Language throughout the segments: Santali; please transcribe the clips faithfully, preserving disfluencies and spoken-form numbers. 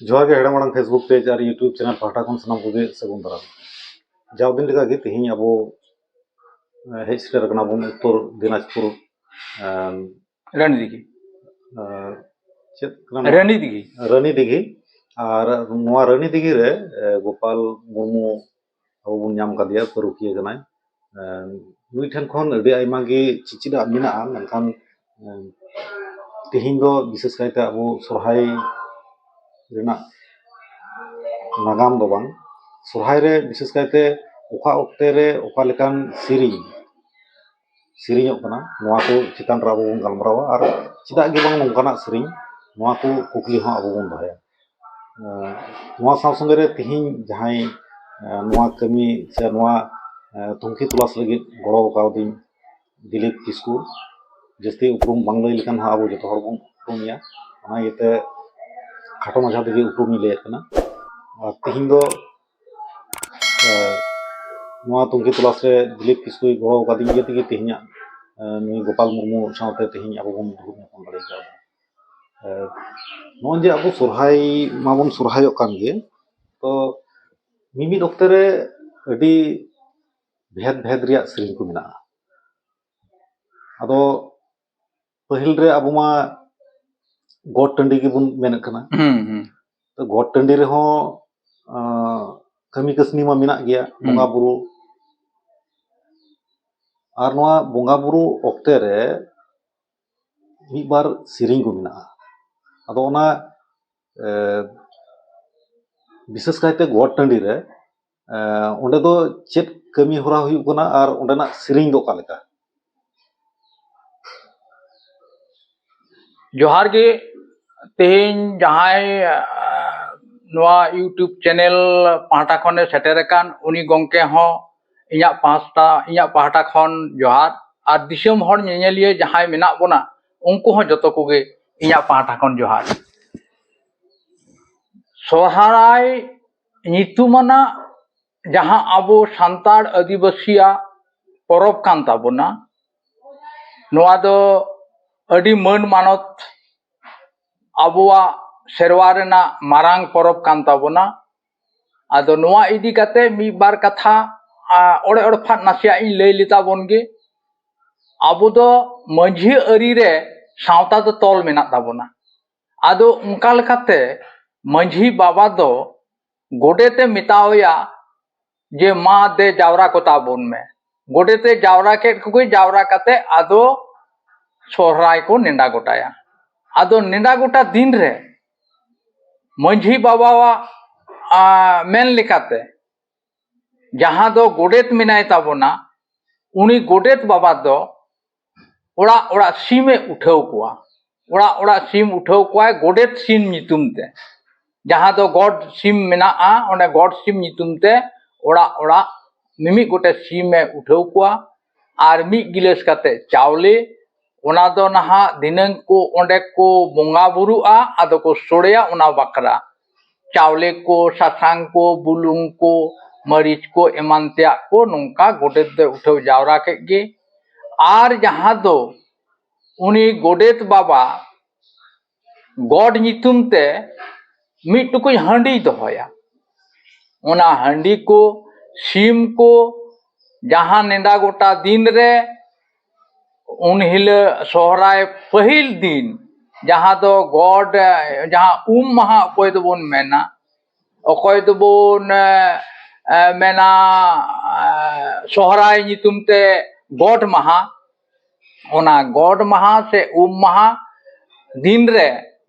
ᱡᱚᱦᱟᱨ ᱜᱮ ᱦᱮᱲᱮᱢ ᱟᱲᱟᱝ Facebook page ᱟᱨ YouTube channel ᱯᱟᱦᱴᱟ ᱠᱷᱚᱱ ᱥᱟᱱᱟᱢ ᱠᱚᱜᱮ ᱥᱟᱹᱜᱩᱱ ᱫᱟᱨᱟᱢ᱾ ᱡᱟᱣ ᱫᱤᱱ ᱞᱮᱠᱟᱜᱮ ᱛᱮᱦᱮᱧ ᱟᱵᱚ ᱦᱮᱡ ᱥᱮᱴᱮᱨ ᱟᱠᱟᱱᱟ ᱵᱚᱱ ᱩᱛᱛᱚᱨ ᱫᱤᱱᱟᱡᱽᱯᱩᱨ᱾ ᱨᱟᱱᱤ ᱫᱤᱜᱷᱤ᱾ ᱪᱮᱫ ᱠᱟᱱᱟ? ᱨᱟᱱᱤ ᱫᱤᱜᱷᱤ᱾ ᱨᱟᱱᱤ ᱫᱤᱜᱷᱤ᱾ ᱟᱨ ᱱᱚᱣᱟ ᱨᱟᱱᱤ ᱫᱤᱜᱷᱤ ᱨᱮ ᱜᱳᱯᱟᱞ ᱢᱩᱨᱢᱩ ᱟᱵᱚ ᱵᱚᱱ ᱧᱟᱢ ᱠᱟᱫᱮᱭᱟ, ᱯᱟᱹᱨᱩᱠᱷᱤᱭᱟᱹ ᱠᱟᱱᱟᱭ᱾ ᱱᱩᱭ ᱴᱷᱮᱱ ᱠᱷᱚᱱ ᱟᱹᱰᱤ ᱟᱭᱢᱟ ᱜᱮ ᱪᱮᱪᱮᱫᱟᱜ ᱢᱮᱱᱟᱜᱼᱟ, ᱢᱮᱱᱠᱷᱟᱱ ᱛᱮᱦᱮᱧ ᱫᱚ ᱵᱤᱥᱮᱥ ᱠᱟᱭᱛᱮ ᱟᱵᱚ ᱥᱚᱨᱦᱟᱭ ᱨᱮᱱᱟᱜ ᱱᱟᱜᱟᱢ ᱫᱚ ᱵᱟᱝ, ᱥᱚᱨᱦᱟᱭ ᱨᱮ ᱵᱤᱥᱮᱥ ᱠᱟᱭᱛᱮ ᱚᱠᱟ ᱚᱠᱛᱮ ᱨᱮ ᱚᱠᱟ ᱞᱮᱠᱟᱱ ᱥᱮᱨᱮᱧ ᱥᱮᱨᱮᱧᱚᱜ ᱠᱟᱱᱟ, ᱱᱚᱣᱟ ᱠᱚ ᱪᱮᱛᱟᱱ ᱨᱮ ᱟᱵᱚ ᱵᱚᱱ ᱜᱟᱞᱢᱟᱨᱟᱣᱟ᱾ ᱟᱨ ᱪᱮᱫᱟᱜ ᱜᱮ ᱵᱟᱝ ᱱᱚᱝᱠᱟᱱᱟᱜ ᱥᱮᱨᱮᱧ, ᱱᱚᱣᱟ ᱠᱚ ᱠᱩᱠᱞᱤ ᱦᱚᱸ ᱟᱵᱚ ᱵᱚᱱ ᱫᱚᱦᱚᱭᱟ᱾ ᱱᱚᱣᱟ ᱥᱟᱶ ᱥᱚᱸᱜᱮ ᱨᱮ ᱛᱮᱦᱮᱧ ᱡᱟᱦᱟᱸᱭ ᱱᱚᱣᱟ ᱠᱟᱹᱢᱤ ᱥᱮ ᱱᱚᱣᱟ ᱛᱩᱝᱠᱷᱤ ᱛᱚᱞᱟᱥ ᱞᱟᱹᱜᱤᱫ ᱜᱚᱲᱚ ᱠᱟᱣᱫᱤᱧ ᱫᱤᱞᱤᱯ ᱠᱤᱥᱠᱩ, ᱡᱟᱹᱥᱛᱤ ᱩᱯᱨᱩᱢ ᱵᱟᱝ ᱞᱟᱹᱭ ᱞᱮᱠᱷᱟᱱ ᱦᱚᱸ ᱟᱵᱚ ᱡᱚᱛᱚ ᱦᱚᱲ ᱵᱚᱱ ᱩᱯᱨᱩᱢᱮᱭᱟ, ᱚᱱᱟ ᱤᱭᱟᱹᱛᱮ ᱠᱷᱟᱴᱚ ᱢᱟᱪᱷᱟ ᱛᱮᱜᱮ ᱩᱯᱨᱩᱢᱤᱧ ᱞᱟᱹᱭᱮᱫ ᱠᱟᱱᱟ᱾ ᱟᱨ ᱛᱮᱦᱮᱧ ᱫᱚ ᱱᱚᱣᱟ ᱛᱩᱝᱠᱷᱤ ᱛᱚᱞᱟᱥ ᱨᱮ ᱫᱤᱞᱤᱯ ᱠᱤᱥᱠᱩᱭ ᱜᱚᱲᱚ ᱟᱠᱟᱫᱤᱧ ᱤᱭᱟᱹ ᱛᱮᱜᱮ ᱛᱮᱦᱮᱧᱟᱜ ᱱᱩᱭ ᱜᱳᱯᱟᱞ ᱢᱩᱨᱢᱩ ᱥᱟᱶᱛᱮ ᱛᱮᱦᱮᱧ ᱟᱵᱚ ᱵᱚᱱ ᱫᱩᱲᱩᱵ ᱧᱟᱯᱟᱢ ᱫᱟᱲᱮ ᱠᱟᱣᱫᱟ᱾ ᱱᱚᱜᱼᱚᱭ ᱡᱮ ᱟᱵᱚ ᱥᱚᱨᱦᱟᱭ ᱢᱟᱵᱚᱱ ᱥᱚᱨᱦᱟᱭᱚᱜ ᱠᱟᱱ ᱜᱮ, ᱛᱚ ᱢᱤᱢᱤᱫ ᱚᱠᱛᱮ ᱨᱮ ᱟᱹᱰᱤ ᱵᱷᱮᱫ ᱵᱷᱮᱫ ᱨᱮᱭᱟᱜ ᱥᱮᱨᱮᱧ ᱠᱚ ᱢᱮᱱᱟᱜᱼᱟ᱾ ᱟᱫᱚ ᱯᱟᱹᱦᱤᱞ ᱨᱮ ᱟᱵᱚ ᱢᱟ ᱜᱚᱴ ᱴᱟᱺᱰᱤ ᱜᱮᱵᱚᱱ ᱢᱮᱱᱮᱫ ᱠᱟᱱᱟ᱾ ᱦᱩᱸ, ᱦᱩᱸ᱾ ᱛᱚ ᱜᱚᱴ ᱴᱟᱺᱰᱤ ᱨᱮᱦᱚᱸ, ᱟᱸ, ᱠᱟᱹᱢᱤ ᱠᱟᱹᱥᱱᱤ ᱢᱟ ᱢᱮᱱᱟᱜ ᱜᱮᱭᱟ, ᱦᱩᱸ᱾ ᱵᱚᱸᱜᱟ ᱵᱩᱨᱩ᱾ ᱟᱨ ᱱᱚᱣᱟ ᱵᱚᱸᱜᱟ ᱵᱩᱨᱩ ᱚᱠᱛᱮ ᱨᱮ ᱢᱤᱫ ᱵᱟᱨ ᱥᱮᱨᱮᱧ ᱠᱚ ᱢᱮᱱᱟᱜᱼᱟ᱾ ᱟᱫᱚ ᱚᱱᱟ, ᱮ, ᱵᱤᱥᱮᱥ ᱠᱟᱭᱛᱮ ᱜᱚᱴ ᱴᱟᱺᱰᱤ ᱨᱮ, ᱮ, ᱚᱸᱰᱮ ᱫᱚ ᱪᱮᱫ ᱠᱟᱹᱢᱤ ᱦᱚᱨᱟ ᱦᱩᱭᱩᱜ ᱠᱟᱱᱟ ᱟᱨ ᱚᱸᱰᱮᱱᱟᱜ ᱥᱮᱨᱮᱧ ᱫᱚ ᱚᱠᱟ ᱞᱮᱠᱟ? ᱡᱚᱦᱟᱨ ᱜᱮ᱾ ᱛᱮᱦᱮᱧ ᱡᱟᱦᱟᱸᱭ, ᱟ, ᱱᱚᱣᱟ YouTube channel ᱯᱟᱦᱴᱟ ᱠᱷᱚᱱᱮ ᱥᱮᱴᱮᱨ ᱟᱠᱟᱱ, ᱩᱱᱤ ᱜᱚᱢᱠᱮ ᱦᱚᱸ ᱤᱧᱟᱹᱜ ᱯᱟᱦᱴᱟ, ᱤᱧᱟᱹᱜ ᱯᱟᱦᱴᱟ ᱠᱷᱚᱱ ᱡᱚᱦᱟᱨ᱾ ᱟᱨ ᱫᱤᱥᱚᱢ ᱦᱚᱲ ᱧᱮᱧᱮᱞᱤᱭᱟᱹ ᱡᱟᱦᱟᱸᱭ ᱢᱮᱱᱟᱜ ᱵᱚᱱᱟ, ᱩᱱᱠᱩ ᱦᱚᱸ ᱡᱚᱛᱚ ᱠᱚᱜᱮ ᱤᱧᱟᱹᱜ ᱯᱟᱦᱴᱟ ᱠᱷᱚᱱ ᱡᱚᱦᱟᱨ᱾ ᱥᱚᱦᱨᱟᱭ ᱧᱩᱛᱩᱢᱟᱱᱟᱜ ᱡᱟᱦᱟᱸ ᱟᱵᱚ ᱥᱟᱱᱛᱟᱲ ᱟᱹᱫᱤᱵᱟᱹᱥᱤᱭᱟᱜ ᱯᱚᱨᱚᱵᱽ ᱠᱟᱱ ᱛᱟᱵᱚᱱᱟ, ᱱᱚᱣᱟ ᱫᱚ ᱟᱹᱰᱤ ᱢᱟᱹᱱ ᱢᱟᱱᱚᱛ ᱟᱵᱚᱣᱟᱜ ᱥᱮᱨᱣᱟ ᱨᱮᱱᱟᱜ ᱢᱟᱨᱟᱝ ᱯᱚᱨᱚᱵᱽ ᱠᱟᱱ ᱛᱟᱵᱚᱱᱟ᱾ ᱟᱫᱚ ᱱᱚᱣᱟ ᱤᱫᱤ ᱠᱟᱛᱮ ᱢᱤᱫ ᱵᱟᱨ ᱠᱟᱛᱷᱟ, ᱟ, ᱚᱲᱮ ᱚᱲᱯᱷᱟᱴ ᱱᱟᱥᱮᱭᱟᱜ ᱤᱧ ᱞᱟᱹᱭ ᱞᱮᱛᱟ ᱵᱚᱱ ᱜᱮ᱾ ᱟᱵᱚ ᱫᱚ ᱢᱟᱹᱡᱷᱤ ᱟᱹᱨᱤ ᱨᱮ ᱥᱟᱶᱛᱟ ᱫᱚ ᱛᱚᱞ ᱢᱮᱱᱟᱜ ᱛᱟᱵᱚᱱᱟ᱾ ᱟᱫᱚ ᱚᱱᱠᱟ ᱞᱮᱠᱟᱛᱮ ᱢᱟᱹᱡᱷᱤ ᱵᱟᱵᱟ ᱫᱚ ᱜᱚᱰᱮᱛ ᱮ ᱢᱮᱛᱟᱣᱟᱭᱟ ᱡᱮ, "ᱢᱟ ᱫᱮ, ᱡᱟᱣᱨᱟ ᱠᱚ ᱛᱟᱵᱚᱱ ᱢᱮ᱾" ᱜᱚᱰᱮᱛ ᱮ ᱡᱟᱣᱨᱟ ᱠᱮᱫ ᱠᱚᱜᱮ, ᱡᱟᱣᱨᱟ ᱠᱟᱛᱮ ᱟᱫᱚ ᱥᱚᱦᱨᱟᱭ ᱠᱚ ᱱᱮᱰᱟ ᱜᱚᱴᱟᱭᱟ᱾ ᱟᱫᱚ ᱱᱮᱰᱟ ᱜᱚᱴᱟ ᱫᱤᱱ ᱨᱮ ᱢᱟᱹᱡᱷᱤ ᱵᱟᱵᱟᱣᱟᱜ, ᱟ, ᱢᱮᱱ ᱞᱮᱠᱟᱛᱮ ᱡᱟᱦᱟᱸ ᱫᱚ ᱜᱚᱰᱮᱛ ᱢᱮᱱᱟᱭ ᱛᱟᱵᱚᱱᱟ, ᱩᱱᱤ ᱜᱚᱰᱮᱛ ᱵᱟᱵᱟ ᱫᱚ ᱚᱲᱟᱜ ᱚᱲᱟᱜ ᱥᱤᱢᱮ ᱩᱴᱷᱟᱹᱣ ᱠᱚᱣᱟ᱾ ᱚᱲᱟᱜ ᱚᱲᱟᱜ ᱥᱤᱢ ᱩᱴᱷᱟᱹᱣ ᱠᱚᱣᱟᱭ ᱜᱚᱰᱮᱛ ᱥᱤᱢ ᱧᱩᱛᱩᱢ ᱛᱮ᱾ ᱡᱟᱦᱟᱸ ᱫᱚ ᱜᱚᱰ ᱥᱤᱢ ᱢᱮᱱᱟᱜᱼᱟ, ᱚᱸᱰᱮ ᱜᱚᱰ ᱥᱤᱢ ᱧᱩᱛᱩᱢ ᱛᱮ ᱚᱲᱟᱜ ᱚᱲᱟᱜ ᱢᱤᱢᱤᱫ ᱜᱚᱴᱮᱡ ᱥᱤᱢᱮ ᱩᱴᱷᱟᱹᱣ ᱠᱚᱣᱟ᱾ ᱟᱨ ᱢᱤᱫ ᱜᱤᱞᱟᱹᱥ ᱠᱟᱛᱮ ᱪᱟᱣᱞᱮ, ᱚᱱᱟ ᱫᱚ ᱱᱟᱦᱟᱜ ᱫᱷᱤᱱᱟᱹᱝ ᱠᱚ ᱚᱸᱰᱮ ᱠᱚ ᱵᱚᱸᱜᱟ ᱵᱩᱨᱩᱜᱼᱟ, ᱟᱫᱚ ᱠᱚ ᱥᱚᱲᱮᱭᱟ ᱚᱱᱟ ᱵᱟᱠᱷᱨᱟ᱾ ᱪᱟᱣᱞᱮ ᱠᱚ, ᱥᱟᱥᱟᱝ ᱠᱚ, ᱵᱩᱞᱩᱝ ᱠᱚ, ᱢᱟᱹᱨᱤᱪ ᱠᱚ, ᱮᱢᱟᱱ ᱛᱮᱭᱟᱜ ᱠᱚ ᱱᱚᱝᱠᱟ ᱜᱚᱰᱮᱛ ᱫᱚᱭ ᱩᱴᱷᱟᱹᱣ ᱡᱟᱣᱨᱟ ᱠᱮᱫ ᱜᱮ᱾ ᱟᱨ ᱡᱟᱦᱟᱸ ᱫᱚ ᱩᱱᱤ ᱜᱚᱰᱮᱛ ᱵᱟᱵᱟ ᱜᱚᱰ ᱧᱩᱛᱩᱢ ᱛᱮ ᱢᱤᱫ ᱴᱩᱠᱩᱡ ᱦᱟᱺᱰᱤᱭ ᱫᱚᱦᱚᱭᱟ᱾ ᱚᱱᱟ ᱦᱟᱺᱰᱤ ᱠᱚ, ᱥᱤᱢ ᱠᱚ, ᱡᱟᱦᱟᱸ ᱱᱮᱰᱟ ᱜᱚᱴᱟ ᱫᱤᱱ ᱨᱮ, ᱩᱱ ᱦᱤᱞᱳᱜ ᱥᱚᱦᱨᱟᱭ ᱯᱟᱹᱦᱤᱞ ᱫᱤᱱ, ᱡᱟᱦᱟᱸ ᱫᱚ ᱜᱚᱰ, ᱡᱟᱦᱟᱸ ᱩᱢ ᱢᱟᱦᱟ ᱚᱠᱚᱭ ᱫᱚᱵᱚᱱ ᱢᱮᱱᱟ, ᱚᱠᱚᱭ ᱫᱚᱵᱚᱱ, ᱮ, ᱮ, ᱢᱮᱱᱟ, ᱮ, ᱥᱚᱦᱨᱟᱭ ᱧᱩᱛᱩᱢ ᱛᱮ ᱜᱚᱰ ᱢᱟᱦᱟ, ᱚᱱᱟ ᱜᱚᱰ ᱢᱟᱦᱟ ᱥᱮ ᱩᱢ ᱢᱟᱦᱟ ᱫᱤᱱ ᱨᱮ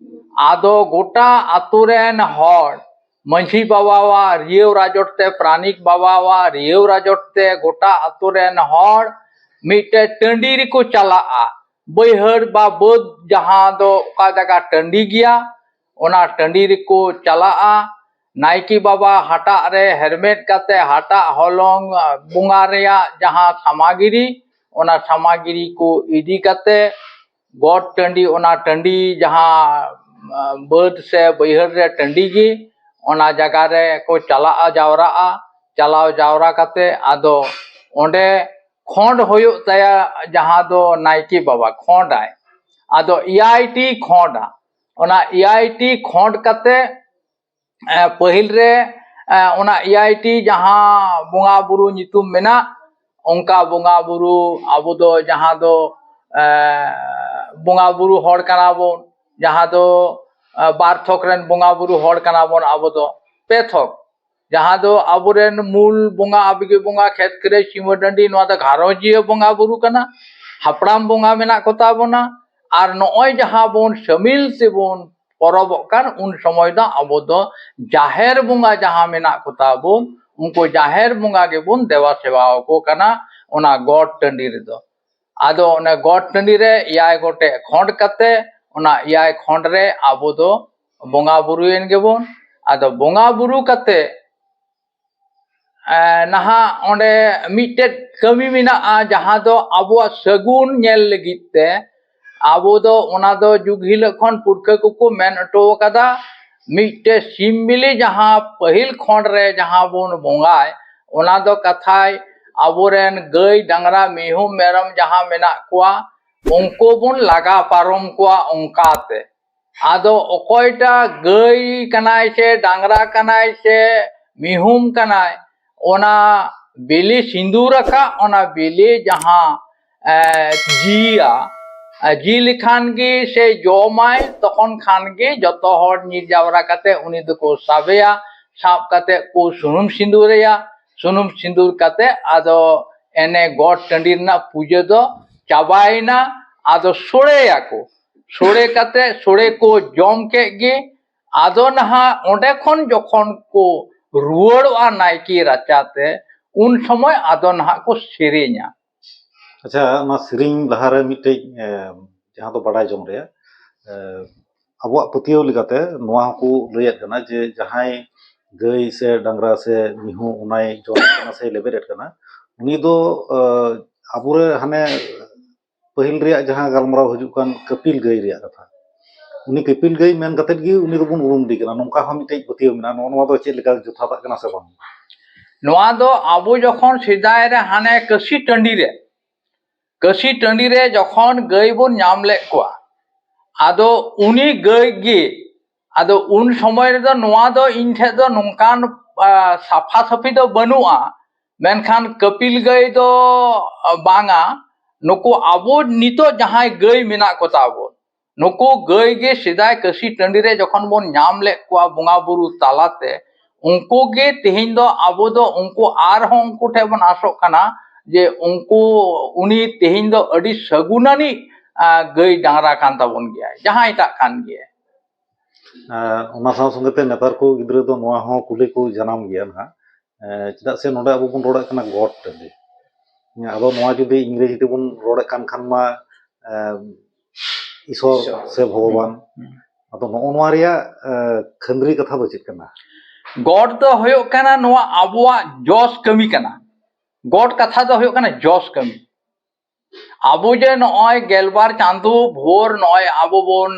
ᱟᱫᱚ ᱜᱚᱴᱟ ᱟᱛᱳ ᱨᱮᱱ ᱦᱚᱲ, ᱢᱟᱹᱡᱷᱤ ᱵᱟᱵᱟᱣᱟᱜ ᱨᱤᱭᱟᱹᱣ ᱨᱟᱡᱚᱴ ᱛᱮ, ᱯᱟᱨᱟᱱᱤᱠ ᱵᱟᱵᱟᱣᱟᱜ ᱨᱤᱭᱟᱹᱣ ᱨᱟᱡᱚᱴ ᱛᱮ ᱜᱚᱴᱟ ᱟᱛᱳ ᱨᱮᱱ ᱦᱚᱲ ᱢᱤᱫᱴᱮᱡ ᱴᱟᱺᱰᱤ ᱨᱮᱠᱚ ᱪᱟᱞᱟᱜᱼᱟ᱾ ᱵᱟᱹᱭᱦᱟᱹᱲ ᱵᱟ ᱵᱟᱹᱫᱽ, ᱡᱟᱦᱟᱸ ᱫᱚ ᱚᱠᱟ ᱡᱟᱭᱜᱟ ᱴᱟᱺᱰᱤ ᱜᱮᱭᱟ, ᱚᱱᱟ ᱴᱟᱺᱰᱤ ᱨᱮᱠᱚ ᱪᱟᱞᱟᱜᱼᱟ᱾ ᱱᱟᱭᱠᱮ ᱵᱟᱵᱟ ᱦᱟᱴᱟᱜ ᱨᱮ ᱦᱮᱨᱢᱮᱫ ᱠᱟᱛᱮ ᱦᱟᱴᱟᱜ ᱦᱚᱞᱚᱝ, ᱟ, ᱵᱚᱸᱜᱟ ᱨᱮᱭᱟᱜ ᱡᱟᱦᱟᱸ ᱥᱟᱢᱟᱜᱨᱤ, ᱚᱱᱟ ᱥᱟᱢᱟᱜᱨᱤ ᱠᱚ ᱤᱫᱤ ᱠᱟᱛᱮ ᱜᱚᱴ ᱴᱟᱺᱰᱤ, ᱚᱱᱟ ᱴᱟᱺᱰᱤ ᱡᱟᱦᱟᱸ, ᱟ, ᱵᱟᱹᱫᱽ ᱥᱮ ᱵᱟᱹᱭᱦᱟᱹᱲ ᱨᱮ ᱴᱟᱺᱰᱤ ᱜᱮ, ᱚᱱᱟ ᱡᱟᱭᱜᱟ ᱨᱮ ᱠᱚ ᱪᱟᱞᱟᱜᱼᱟ, ᱡᱟᱣᱨᱟᱜᱼᱟ᱾ ᱪᱟᱞᱟᱣ ᱡᱟᱣᱨᱟ ᱠᱟᱛᱮ ᱟᱫᱚ ᱚᱸᱰᱮ ᱠᱷᱚᱸᱰ ᱦᱩᱭᱩᱜ ᱛᱟᱭᱟ, ᱡᱟᱦᱟᱸ ᱫᱚ ᱱᱟᱭᱠᱮ ᱵᱟᱵᱟ ᱠᱷᱚᱸᱰᱟᱭ᱾ ᱟᱫᱚ ᱮᱭᱟᱭ ᱴᱤ ᱠᱷᱚᱸᱰᱟ᱾ ᱚᱱᱟ ᱮᱭᱟᱭ ᱴᱤ ᱠᱷᱚᱸᱰ ᱠᱟᱛᱮ, ᱮ, ᱯᱟᱹᱦᱤᱞ ᱨᱮ, ᱮ, ᱚᱱᱟ ᱮᱭᱟᱭ ᱴᱤ ᱡᱟᱦᱟᱸ ᱵᱚᱸᱜᱟ ᱵᱩᱨᱩ ᱧᱩᱛᱩᱢ ᱢᱮᱱᱟᱜ, ᱚᱱᱠᱟ ᱵᱚᱸᱜᱟ ᱵᱩᱨᱩ ᱟᱵᱚ ᱫᱚ, ᱡᱟᱦᱟᱸ ᱫᱚ, ᱮ, ᱵᱚᱸᱜᱟ ᱵᱩᱨᱩ ᱦᱚᱲ ᱠᱟᱱᱟ ᱵᱚᱱ, ᱡᱟᱦᱟᱸ ᱫᱚ, ᱮ, ᱵᱟᱨ ᱛᱷᱚᱠ ᱨᱮᱱ ᱵᱚᱸᱜᱟ ᱵᱩᱨᱩ ᱦᱚᱲ ᱠᱟᱱᱟ ᱵᱚᱱ ᱟᱵᱚ ᱫᱚ, ᱯᱮ ᱛᱷᱚᱠ, ᱡᱟᱦᱟᱸ ᱫᱚ ᱟᱵᱚᱨᱮᱱ ᱢᱩᱞ ᱵᱚᱸᱜᱟ, ᱟᱵᱜᱮ ᱵᱚᱸᱜᱟ, ᱠᱷᱮᱛ ᱠᱨᱮ, ᱥᱤᱢᱟᱹ ᱰᱟᱹᱰᱤ, ᱱᱚᱣᱟ ᱫᱚ ᱜᱷᱟᱨᱚᱸᱡᱽᱤᱭᱟᱹ ᱵᱚᱸᱜᱟ ᱵᱩᱨᱩ ᱠᱟᱱᱟ, ᱦᱟᱯᱲᱟᱢ ᱵᱚᱸᱜᱟ ᱢᱮᱱᱟᱜ ᱠᱚᱛᱟ ᱵᱚᱱᱟ, ᱟᱨ ᱱᱚᱜᱼᱚᱭ ᱡᱟᱦᱟᱸ ᱵᱚᱱ ᱥᱟᱹᱢᱤᱞ ᱛᱮᱵᱚᱱ ᱯᱚᱨᱚᱵᱚᱜ ᱠᱟᱱ, ᱩᱱ ᱥᱚᱢᱚᱭ ᱫᱚ ᱟᱵᱚ ᱫᱚ ᱡᱟᱦᱮᱨ ᱵᱚᱸᱜᱟ ᱡᱟᱦᱟᱸ ᱢᱮᱱᱟᱜ ᱠᱚᱛᱟ ᱵᱚᱱ, ᱩᱱᱠᱩ ᱡᱟᱦᱮᱨ ᱵᱚᱸᱜᱟ ᱜᱮᱵᱚᱱ ᱫᱮᱵᱟ ᱥᱮᱵᱟ ᱟᱠᱚ ᱠᱟᱱᱟ ᱚᱱᱟ ᱜᱚᱴ ᱴᱟᱺᱰᱤ ᱨᱮᱫᱚ᱾ ᱟᱫᱚ ᱚᱱᱮ ᱜᱚᱴ ᱴᱟᱺᱰᱤ ᱨᱮ ᱮᱭᱟᱭ ᱜᱚᱴᱮᱡ ᱠᱷᱚᱸᱰ ᱠᱟᱛᱮ, ᱚᱱᱟ ᱮᱭᱟᱭ ᱠᱷᱚᱸᱰ ᱨᱮ ᱟᱵᱚ ᱫᱚ ᱵᱚᱸᱜᱟ ᱵᱩᱨᱩᱭᱮᱱ ᱜᱮᱵᱚᱱ᱾ ᱟᱫᱚ ᱵᱚᱸᱜᱟ ᱵᱩᱨᱩ ᱠᱟᱛᱮ, ᱮ, ᱱᱟᱦᱟᱜ ᱚᱸᱰᱮ ᱢᱤᱫᱴᱮᱡ ᱠᱟᱹᱢᱤ ᱢᱮᱱᱟᱜᱼᱟ, ᱡᱟᱦᱟᱸ ᱫᱚ ᱟᱵᱚᱣᱟᱜ ᱥᱟᱹᱜᱩᱱ ᱧᱮᱞ ᱞᱟᱹᱜᱤᱫ ᱛᱮ ᱟᱵᱚ ᱫᱚ ᱚᱱᱟ ᱫᱚ ᱡᱩᱜᱽ ᱦᱤᱞᱳᱜ ᱠᱷᱚᱱ ᱯᱩᱨᱠᱷᱟᱹ ᱠᱚᱠᱚ ᱢᱮᱱ ᱦᱚᱴᱚ ᱟᱠᱟᱫᱟ, ᱢᱤᱫᱴᱮᱡ ᱥᱤᱢ ᱵᱤᱞᱤ ᱡᱟᱦᱟᱸ ᱯᱟᱹᱦᱤᱞ ᱠᱷᱚᱸᱰ ᱨᱮ ᱡᱟᱦᱟᱸ ᱵᱚᱱ ᱵᱚᱸᱜᱟᱭ, ᱚᱱᱟ ᱫᱚ ᱠᱟᱛᱷᱟᱭ ᱟᱵᱚᱨᱮᱱ ᱜᱟᱹᱭ, ᱰᱟᱝᱨᱟ, ᱢᱤᱦᱩ, ᱢᱮᱨᱚᱢ ᱡᱟᱦᱟᱸ ᱢᱮᱱᱟᱜ ᱠᱚᱣᱟ, ᱩᱱᱠᱩ ᱵᱚᱱ ᱞᱟᱜᱟ ᱯᱟᱨᱚᱢ ᱠᱚᱣᱟ ᱚᱱᱠᱟᱛᱮ᱾ ᱟᱫᱚ ᱚᱠᱚᱭᱴᱟᱜ ᱜᱟᱹᱭ ᱠᱟᱱᱟᱭ ᱥᱮ ᱰᱟᱝᱨᱟ ᱠᱟᱱᱟᱭ ᱥᱮ ᱢᱤᱦᱩᱢ ᱠᱟᱱᱟᱭ, ᱚᱱᱟ ᱵᱤᱞᱤ ᱥᱤᱸᱫᱩᱨ ᱟᱠᱟᱫ, ᱚᱱᱟ ᱵᱤᱞᱤ ᱡᱟᱦᱟᱸ, ᱮ, ᱡᱤᱭᱟ, ᱮ, ᱡᱤ ᱞᱮᱠᱷᱟᱱ ᱜᱮ ᱥᱮ ᱡᱚᱢᱟᱭ, ᱛᱚᱠᱷᱚᱱ ᱠᱷᱟᱱ ᱜᱮ ᱡᱚᱛᱚ ᱦᱚᱲ ᱧᱤᱨ ᱡᱟᱣᱨᱟ ᱠᱟᱛᱮ ᱩᱱᱤ ᱫᱚᱠᱚ ᱥᱟᱵᱮᱭᱟ, ᱥᱟᱵ ᱠᱟᱛᱮ ᱠᱚ ᱥᱩᱱᱩᱢ ᱥᱤᱸᱫᱩᱨᱮᱭᱟ, ᱥᱩᱱᱩᱢ ᱥᱤᱸᱫᱩᱨ ᱠᱟᱛᱮ ᱟᱫᱚ ᱮᱱᱮ ᱜᱚᱴ ᱴᱟᱺᱰᱤ ᱨᱮᱱᱟᱜ ᱯᱩᱡᱟᱹ ᱫᱚ ᱪᱟᱵᱟᱭᱮᱱᱟ᱾ ᱟᱫᱚ ᱥᱚᱲᱮᱭᱟᱠᱚ, ᱥᱚᱲᱮ ᱠᱟᱛᱮ ᱥᱚᱲᱮ ᱠᱚ ᱡᱚᱢ ᱠᱮᱫ ᱜᱮ᱾ ᱟᱫᱚ ᱱᱟᱦᱟᱜ ᱚᱸᱰᱮ ᱠᱷᱚᱱ ᱡᱚᱠᱷᱚᱱ ᱠᱚ ᱨᱩᱣᱟᱹᱲᱚᱜᱼᱟ ᱱᱟᱭᱠᱮ ᱨᱟᱪᱟᱛᱮ, ᱩᱱ ᱥᱚᱢᱚᱭ ᱟᱫᱚ ᱱᱟᱦᱟᱜ ᱠᱚ ᱥᱮᱨᱮᱧᱟ᱾ ᱟᱪᱪᱷᱟ, ᱚᱱᱟ ᱥᱮᱨᱮᱧ ᱞᱟᱦᱟᱨᱮ ᱢᱤᱫᱴᱮᱡ, ᱮ, ᱡᱟᱦᱟᱸ ᱫᱚ ᱵᱟᱰᱟᱭ ᱡᱚᱝ ᱨᱮᱭᱟᱜ, ᱮ, ᱟᱵᱚᱣᱟᱜ ᱯᱟᱹᱛᱭᱟᱹᱣ ᱞᱮᱠᱟᱛᱮ ᱱᱚᱣᱟ ᱦᱚᱸᱠᱚ ᱞᱟᱹᱭᱮᱫ ᱠᱟᱱᱟ ᱡᱮ ᱡᱟᱦᱟᱸᱭ ᱜᱟᱹᱭ ᱥᱮ ᱰᱟᱝᱨᱟ ᱥᱮ ᱢᱤᱦᱩ ᱚᱱᱟᱭ ᱡᱚᱢᱮᱫ ᱠᱟᱱᱟ ᱥᱮ ᱞᱮᱵᱮᱫ ᱮᱫ ᱠᱟᱱᱟ, ᱩᱱᱤ ᱫᱚ, ᱮ, ᱟᱵᱚᱨᱮ ᱦᱟᱱᱮ ᱯᱟᱹᱦᱤᱞ ᱨᱮᱭᱟᱜ ᱡᱟᱦᱟᱸ ᱜᱟᱞᱢᱟᱨᱟᱣ ᱦᱤᱡᱩᱜ ᱠᱟᱱ ᱠᱟᱹᱯᱤᱞ ᱜᱟᱹᱭ ᱨᱮᱭᱟᱜ ᱠᱟᱛᱷᱟ, ᱩᱱᱤ ᱠᱟᱹᱯᱤᱞ ᱜᱟᱹᱭ ᱢᱮᱱ ᱠᱟᱛᱮᱫ ᱜᱮ ᱩᱱᱤ ᱫᱚᱵᱚᱱ ᱩᱨᱩᱢ ᱮᱫᱮ ᱠᱟᱱᱟ, ᱱᱚᱝᱠᱟ ᱦᱚᱸ ᱢᱤᱫᱴᱮᱡ ᱯᱟᱹᱛᱭᱟᱹᱣ ᱢᱮᱱᱟᱜᱼᱟ᱾ ᱱᱚᱜᱼᱚ ᱱᱚᱣᱟ ᱫᱚ ᱪᱮᱫ ᱞᱮᱠᱟ ᱡᱚᱛᱷᱟᱛᱟᱜ ᱠᱟᱱᱟ ᱥᱮ ᱵᱟᱝ? ᱱᱚᱣᱟ ᱫᱚ ᱟᱵᱚ ᱡᱚᱠᱷᱚᱱ ᱥᱮᱫᱟᱭ ᱨᱮ ᱦᱟᱱᱮ ᱠᱟᱹᱥᱤ ᱴᱟᱺᱰᱤ ᱨᱮ, ᱠᱟᱹᱥᱤ ᱴᱟᱺᱰᱤ ᱨᱮ ᱡᱚᱠᱷᱚᱱ ᱜᱟᱹᱭ ᱵᱚᱱ ᱧᱟᱢ ᱞᱮᱫ ᱠᱚᱣᱟ, ᱟᱫᱚ ᱩᱱᱤ ᱜᱟᱹᱭ ᱜᱮ, ᱟᱫᱚ ᱩᱱ ᱥᱚᱢᱚᱭ ᱨᱮᱫᱚ ᱱᱚᱣᱟ ᱫᱚ ᱤᱧ ᱴᱷᱮᱱ ᱫᱚ ᱱᱚᱝᱠᱟᱱ ᱥᱟᱯᱷᱟ ᱥᱟᱹᱯᱷᱤ ᱫᱚ ᱵᱟᱹᱱᱩᱜᱼᱟ, ᱢᱮᱱᱠᱷᱟᱱ ᱠᱟᱹᱯᱤᱞ ᱜᱟᱹᱭ ᱫᱚ ᱵᱟᱝᱟ᱾ ᱱᱩᱠᱩ ᱟᱵᱚ ᱱᱤᱛᱚᱜ ᱡᱟᱦᱟᱸᱭ ᱜᱟᱹᱭ ᱢᱮᱱᱟᱜ ᱠᱚᱛᱟ ᱵᱚᱱ, ᱱᱩᱠᱩ ᱜᱟᱹᱭ ᱜᱮ ᱥᱮᱫᱟᱭ ᱠᱟᱹᱥᱤ ᱴᱟᱺᱰᱤ ᱨᱮ ᱡᱚᱠᱷᱚᱱ ᱵᱚᱱ ᱧᱟᱢ ᱞᱮᱫ ᱠᱚᱣᱟ ᱵᱚᱸᱜᱟ ᱵᱩᱨᱩ ᱛᱟᱞᱟᱛᱮ, ᱩᱱᱠᱩ ᱜᱮ ᱛᱮᱦᱮᱧ ᱫᱚ ᱟᱵᱚ ᱫᱚ ᱩᱱᱠᱩ ᱟᱨᱦᱚᱸ ᱩᱱᱠᱩ ᱴᱷᱮᱱ ᱵᱚᱱ ᱟᱥᱚᱜ ᱠᱟᱱᱟ ᱡᱮ ᱩᱱᱠᱩ, ᱩᱱᱤ ᱛᱮᱦᱮᱧ ᱫᱚ ᱟᱹᱰᱤ ᱥᱟᱹᱜᱩᱱᱟᱱᱤᱡ ᱜᱟᱹᱭ ᱰᱟᱝᱨᱟ ᱠᱟᱱ ᱛᱟᱵᱚᱱ ᱜᱮᱭᱟᱭ, ᱡᱟᱦᱟᱸᱭ ᱴᱟᱜ ᱠᱟᱱ ᱜᱮᱭᱟᱭ᱾ ᱟᱨ ᱚᱱᱟ ᱥᱟᱶ ᱥᱚᱸᱜᱮ ᱛᱮ ᱱᱮᱛᱟᱨ ᱠᱚ ᱜᱤᱫᱽᱨᱟᱹ ᱫᱚ ᱱᱚᱣᱟ ᱦᱚᱸ ᱠᱩᱞᱤ ᱠᱚ ᱡᱟᱱᱟᱢ ᱜᱮᱭᱟ ᱱᱟᱦᱟᱜ, ᱪᱮᱫᱟᱜ ᱥᱮ ᱱᱚᱰᱮ ᱟᱵᱚ ᱵᱚᱱ ᱨᱚᱲᱮᱫ ᱠᱟᱱᱟ ᱜᱚᱴ ᱴᱟᱺᱰᱤ᱾ ᱟᱫᱚ ᱱᱚᱣᱟ ᱡᱩᱫᱤ ᱤᱝᱨᱮᱡᱤ ᱛᱮᱵᱚᱱ ᱨᱚᱲᱮᱫ ᱠᱟᱱ ᱠᱷᱟᱱ ᱢᱟ ᱤᱥᱚᱨ ᱥᱮ ᱵᱷᱚᱜᱚᱵᱟᱱ᱾ ᱟᱫᱚ ᱱᱚᱜᱼᱚ ᱱᱚᱣᱟ ᱨᱮᱭᱟᱜ ᱠᱷᱟᱹᱱᱫᱽᱨᱤ ᱠᱟᱛᱷᱟ ᱫᱚ ᱪᱮᱫ ᱠᱟᱱᱟ? ᱜᱚᱴ ᱫᱚ ᱦᱩᱭᱩᱜ ᱠᱟᱱᱟ ᱱᱚᱣᱟ ᱟᱵᱚᱣᱟᱜ ᱡᱚᱥ ᱠᱟᱹᱢᱤ ᱠᱟᱱᱟ᱾ ᱜᱚᱴ ᱠᱟᱛᱷᱟ ᱫᱚ ᱦᱩᱭᱩᱜ ᱠᱟᱱᱟ ᱡᱚᱥ ᱠᱟᱹᱢᱤ᱾ ᱟᱵᱚ ᱡᱮ ᱱᱚᱜᱼᱚᱭ ᱜᱮᱞᱵᱟᱨ ᱪᱟᱸᱫᱚ ᱵᱷᱳᱨ ᱱᱚᱜᱼᱚᱭ ᱟᱵᱚ ᱵᱚᱱ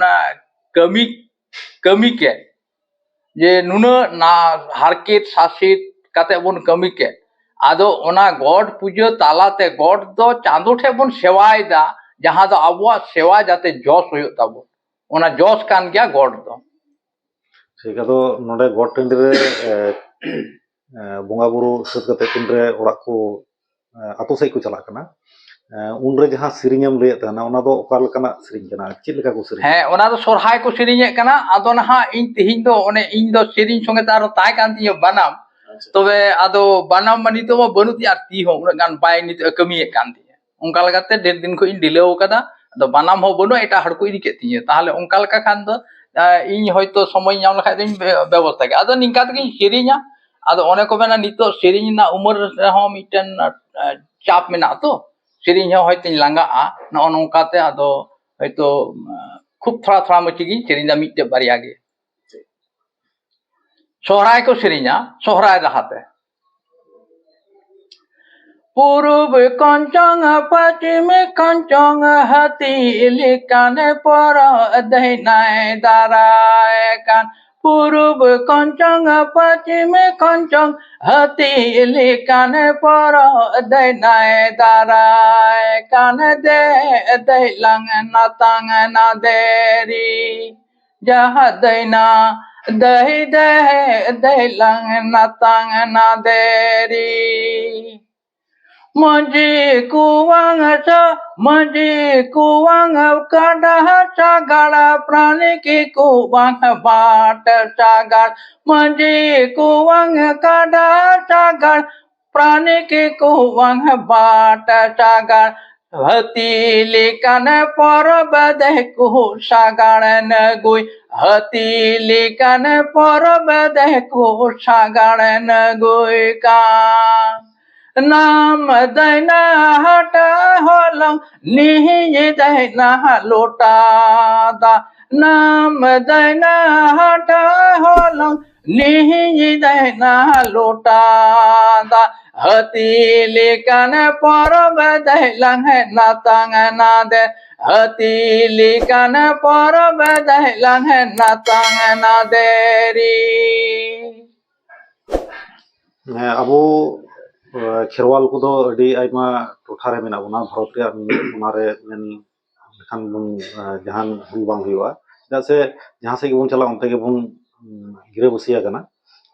ᱠᱟᱹᱢᱤ ᱠᱟᱹᱢᱤ ᱠᱮᱫ, ᱡᱮ ᱱᱩᱱᱟᱹᱜ ᱱᱟ ᱦᱟᱨᱠᱮᱛ ᱥᱟᱥᱮᱛ ᱠᱟᱛᱮ ᱵᱚᱱ ᱠᱟᱹᱢᱤ ᱠᱮᱫ, ᱟᱫᱚ ᱚᱱᱟ ᱜᱚᱰ ᱯᱩᱡᱟᱹ ᱛᱟᱞᱟᱛᱮ ᱜᱚᱰ ᱫᱚ ᱪᱟᱸᱫᱚ ᱴᱷᱮᱱ ᱵᱚᱱ ᱥᱮᱣᱟᱭᱮᱫᱟ, ᱡᱟᱦᱟᱸ ᱫᱚ ᱟᱵᱚᱣᱟᱜ ᱥᱮᱣᱟ ᱡᱟᱛᱮ ᱡᱚᱥ ᱦᱩᱭᱩᱜ ᱛᱟᱵᱚᱱ, ᱚᱱᱟ ᱡᱚᱥ ᱠᱟᱱ ᱜᱮᱭᱟ ᱜᱚᱰ ᱫᱚ᱾ ᱴᱷᱤᱠ, ᱟᱫᱚ ᱱᱚᱰᱮ ᱜᱚᱰ ᱴᱟᱺᱰᱤ ᱨᱮ ᱵᱚᱸᱜᱟ ᱵᱩᱨᱩ ᱥᱟᱹᱛ ᱠᱟᱛᱮ ᱛᱤᱱᱨᱮ ᱚᱲᱟᱜ ᱠᱚ ᱟᱛᱳ ᱥᱮᱫ ᱠᱚ ᱪᱟᱞᱟᱜ ᱠᱟᱱᱟ, ᱩᱱᱨᱮ ᱡᱟᱦᱟᱸ ᱥᱮᱨᱮᱧ ᱮᱢ ᱞᱟᱹᱭᱮᱫ ᱛᱟᱦᱮᱱᱟ, ᱚᱱᱟ ᱫᱚ ᱚᱠᱟ ᱞᱮᱠᱟᱱᱟᱜ ᱥᱮᱨᱮᱧ ᱠᱟᱱᱟ? ᱪᱮᱫ ᱞᱮᱠᱟ ᱠᱚ ᱥᱮᱨᱮᱧ? ᱦᱮᱸ, ᱚᱱᱟ ᱫᱚ ᱥᱚᱨᱦᱟᱭ ᱠᱚ ᱥᱮᱨᱮᱧᱮᱫ ᱠᱟᱱᱟ᱾ ᱟᱫᱚ ᱱᱟᱦᱟᱜ ᱤᱧ ᱛᱮᱦᱮᱧ ᱫᱚ ᱚᱱᱮ ᱤᱧ ᱫᱚ ᱥᱮᱨᱮᱧ ᱥᱚᱸᱜᱮ ᱛᱮ ᱟᱨᱚ ᱛᱟᱦᱮᱸ ᱠᱟᱱ ᱛᱤᱧᱟᱹ ᱵᱟᱱᱟᱢ᱾ ᱛᱚᱵᱮ ᱟᱫᱚ ᱵᱟᱱᱟᱢ ᱢᱟ ᱱᱤᱛᱚᱜ ᱢᱟ ᱵᱟᱹᱱᱩᱜ ᱛᱤᱧᱟᱹ, ᱟᱨ ᱛᱤ ᱦᱚᱸ ᱩᱱᱟᱹᱜ ᱜᱟᱱ ᱵᱟᱭ ᱱᱤᱛᱚᱜ ᱮ ᱠᱟᱹᱢᱤᱭᱮᱫ ᱠᱟᱱ ᱛᱤᱧᱟᱹ᱾ ᱚᱱᱠᱟ ᱞᱮᱠᱟᱛᱮ ᱰᱷᱮᱨ ᱫᱤᱱ ᱠᱷᱚᱱ ᱤᱧ ᱰᱤᱞᱟᱹᱣ ᱟᱠᱟᱫᱟ᱾ ᱟᱫᱚ ᱵᱟᱱᱟᱢ ᱦᱚᱸ ᱵᱟᱹᱱᱩᱜᱼᱟ, ᱮᱴᱟᱜ ᱦᱚᱲ ᱠᱚ ᱤᱫᱤ ᱠᱮᱫ ᱛᱤᱧᱟᱹ᱾ ᱛᱟᱦᱚᱞᱮ ᱚᱱᱠᱟ ᱞᱮᱠᱟ ᱠᱷᱟᱱ ᱫᱚ ᱤᱧ ᱦᱚᱭᱛᱳ ᱥᱚᱢᱚᱭ ᱧᱟᱢ ᱞᱮᱠᱷᱟᱡ ᱫᱚᱧ ᱵᱮᱵᱚᱥᱛᱷᱟ ᱜᱮᱭᱟ᱾ ᱟᱫᱚ ᱱᱤᱝᱠᱟ ᱛᱮᱜᱤᱧ ᱥᱮᱨᱮᱧᱟ᱾ ᱟᱫᱚ ᱚᱱᱮ ᱠᱚ ᱢᱮᱱᱟ, ᱱᱤᱛᱚᱜ ᱥᱮᱨᱮᱧ ᱨᱮᱱᱟᱜ ᱩᱢᱮᱨ ᱨᱮᱦᱚᱸ ᱢᱤᱫᱴᱮᱱ ᱪᱟᱯ ᱢᱮᱱᱟᱜᱼᱟ ᱛᱚ, ᱥᱮᱨᱮᱧ ᱦᱚᱸ ᱦᱚᱭᱛᱳᱧ ᱞᱟᱸᱜᱟᱜᱼᱟ᱾ ᱱᱚᱜᱼᱚ ᱱᱚᱝᱠᱟᱛᱮ ᱟᱫᱚ ᱦᱚᱭᱛᱳ ᱠᱷᱩᱵ ᱛᱷᱚᱲᱟ ᱛᱷᱚᱲᱟ ᱢᱟᱹᱪᱤ ᱜᱤᱧ ᱥᱮᱨᱮᱧ ᱮᱫᱟ, ᱢᱤᱫᱴᱮᱡ ᱵᱟᱨᱭᱟ ᱜᱮ᱾ ᱥᱚᱦᱨᱟᱭ ᱠᱚ ᱥᱮᱨᱮᱧᱟ, ᱥᱚᱦᱨᱟᱭ ᱨᱟᱦᱟᱛᱮ᱾ ᱯᱩᱨᱩᱵ ᱠᱚᱧᱪᱚᱝ ᱯᱚᱪᱷᱤᱢ ᱠᱚᱧᱪᱚᱝ ᱦᱟᱹᱛᱤ ᱞᱮᱠᱟᱱ ᱯᱚᱨᱚᱵᱽ ᱫᱟᱹᱭᱱᱟᱭ ᱫᱟᱨᱟᱭ ᱠᱟᱱ᱾ ᱯᱩᱨᱩᱵ ᱠᱚᱧᱪᱚᱝ ᱯᱚᱪᱷᱤᱢ ᱠᱚᱧᱪᱚᱝ, ᱦᱟᱹᱛᱤ ᱞᱮᱠᱟᱱ ᱯᱚᱨᱚᱵᱽ ᱫᱟᱹᱭᱱᱟᱭ ᱫᱟᱨᱟᱭ ᱠᱟᱱ᱾ ᱫᱮᱡ ᱫᱮᱡ ᱞᱟᱝ ᱱᱟᱛᱟᱝ ᱱᱟᱫᱮᱨᱤ, ᱡᱟᱦᱟᱸ ᱫᱟᱹᱭᱱᱟ ᱫᱟᱹᱭ ᱫᱮᱡ ᱫᱮᱡ ᱞᱟᱝ ᱱᱟᱛᱟᱝ ᱱᱟᱫᱮᱨᱤ᱾ ᱢᱟᱹᱡᱷᱤ ᱠᱚᱣᱟᱝ ᱥᱟ-, ᱢᱟᱹᱡᱷᱤ ᱠᱚᱣᱟᱝ ᱠᱟᱰᱟ ᱥᱟᱜᱟᱲ, ᱯᱨᱟᱱᱤᱠ ᱠᱚᱣᱟᱝ ᱵᱟᱴ ᱥᱟᱜᱟᱲ, ᱢᱟᱹᱡᱷᱤ ᱠᱚᱣᱟᱝ ᱠᱟᱰᱟ ᱥᱟᱜᱟᱲ, ᱯᱨᱟᱱᱤᱠ ᱠᱚᱣᱟᱝ ᱵᱟᱴ ᱥᱟᱜᱟᱲ᱾ ᱦᱟᱹᱛᱤ ᱞᱮᱠᱟᱱ ᱯᱚᱨᱚᱵᱽ ᱫᱮᱠᱩ ᱥᱟᱜᱟᱲ ᱱᱟᱹᱜᱩᱭ, ᱦᱟᱹᱛᱤ ᱞᱮᱠᱟᱱ ᱯᱚᱨᱚᱵᱽ ᱫᱮᱠᱩ ᱥᱟᱜᱟᱲ ᱱᱟᱹᱜᱩᱭ ᱠᱟᱱ᱾ ᱱᱟᱢ ᱫᱟᱹᱭᱱᱟ ᱦᱟᱴ ᱦᱚᱞᱚᱝ, ᱱᱤᱦᱤᱧ ᱫᱟᱹᱭᱱᱟ ᱞᱚᱴᱟ ᱫᱟᱜ᱾ ᱱᱟᱢ ᱫᱟᱹᱭᱱᱟ ᱦᱟᱴ ᱦᱚᱞᱚᱝ, ᱱᱤᱦᱤᱧ ᱫᱟᱹᱭᱱᱟ ᱞᱚᱴᱟ ᱫᱟᱜ᱾ ᱦᱟᱹᱛᱤ ᱞᱮᱠᱟᱱ ᱯᱚᱨᱚᱵᱽ ᱫᱮᱡ ᱞᱟᱝ ᱱᱟᱛᱟᱝ ᱱᱟᱫᱮ, ᱦᱟᱹᱛᱤ ᱞᱮᱠᱟᱱ ᱯᱚᱨᱚᱵᱽ ᱫᱮᱡ ᱞᱟᱝ ᱱᱟᱛᱟᱝ ᱱᱟᱫᱮᱨᱤ᱾ ᱦᱮᱸ, ᱟᱵᱚ, ᱮ, ᱠᱷᱮᱨᱣᱟᱞ ᱠᱚᱫᱚ ᱟᱹᱰᱤ ᱟᱭᱢᱟ ᱴᱚᱴᱷᱟ ᱨᱮ ᱢᱮᱱᱟᱜ ᱵᱚᱱᱟ, ᱵᱷᱟᱨᱚᱛ ᱨᱮᱭᱟᱜ ᱢᱤᱢᱤᱫ ᱠᱚᱱᱟ ᱨᱮ ᱢᱮᱱ ᱞᱮᱠᱷᱟᱱ ᱵᱚᱱ, ᱮ, ᱡᱟᱦᱟᱱ ᱵᱷᱩᱞ ᱵᱟᱝ ᱦᱩᱭᱩᱜᱼᱟ᱾ ᱪᱮᱫᱟᱜ ᱥᱮ ᱡᱟᱦᱟᱸ ᱥᱮᱫ ᱜᱮᱵᱚᱱ ᱪᱟᱞᱟᱜ, ᱚᱱᱛᱮ ᱜᱮᱵᱚᱱ, ᱩᱢ, ᱜᱤᱨᱟᱹᱵᱟᱹᱥᱤ ᱟᱠᱟᱱᱟ᱾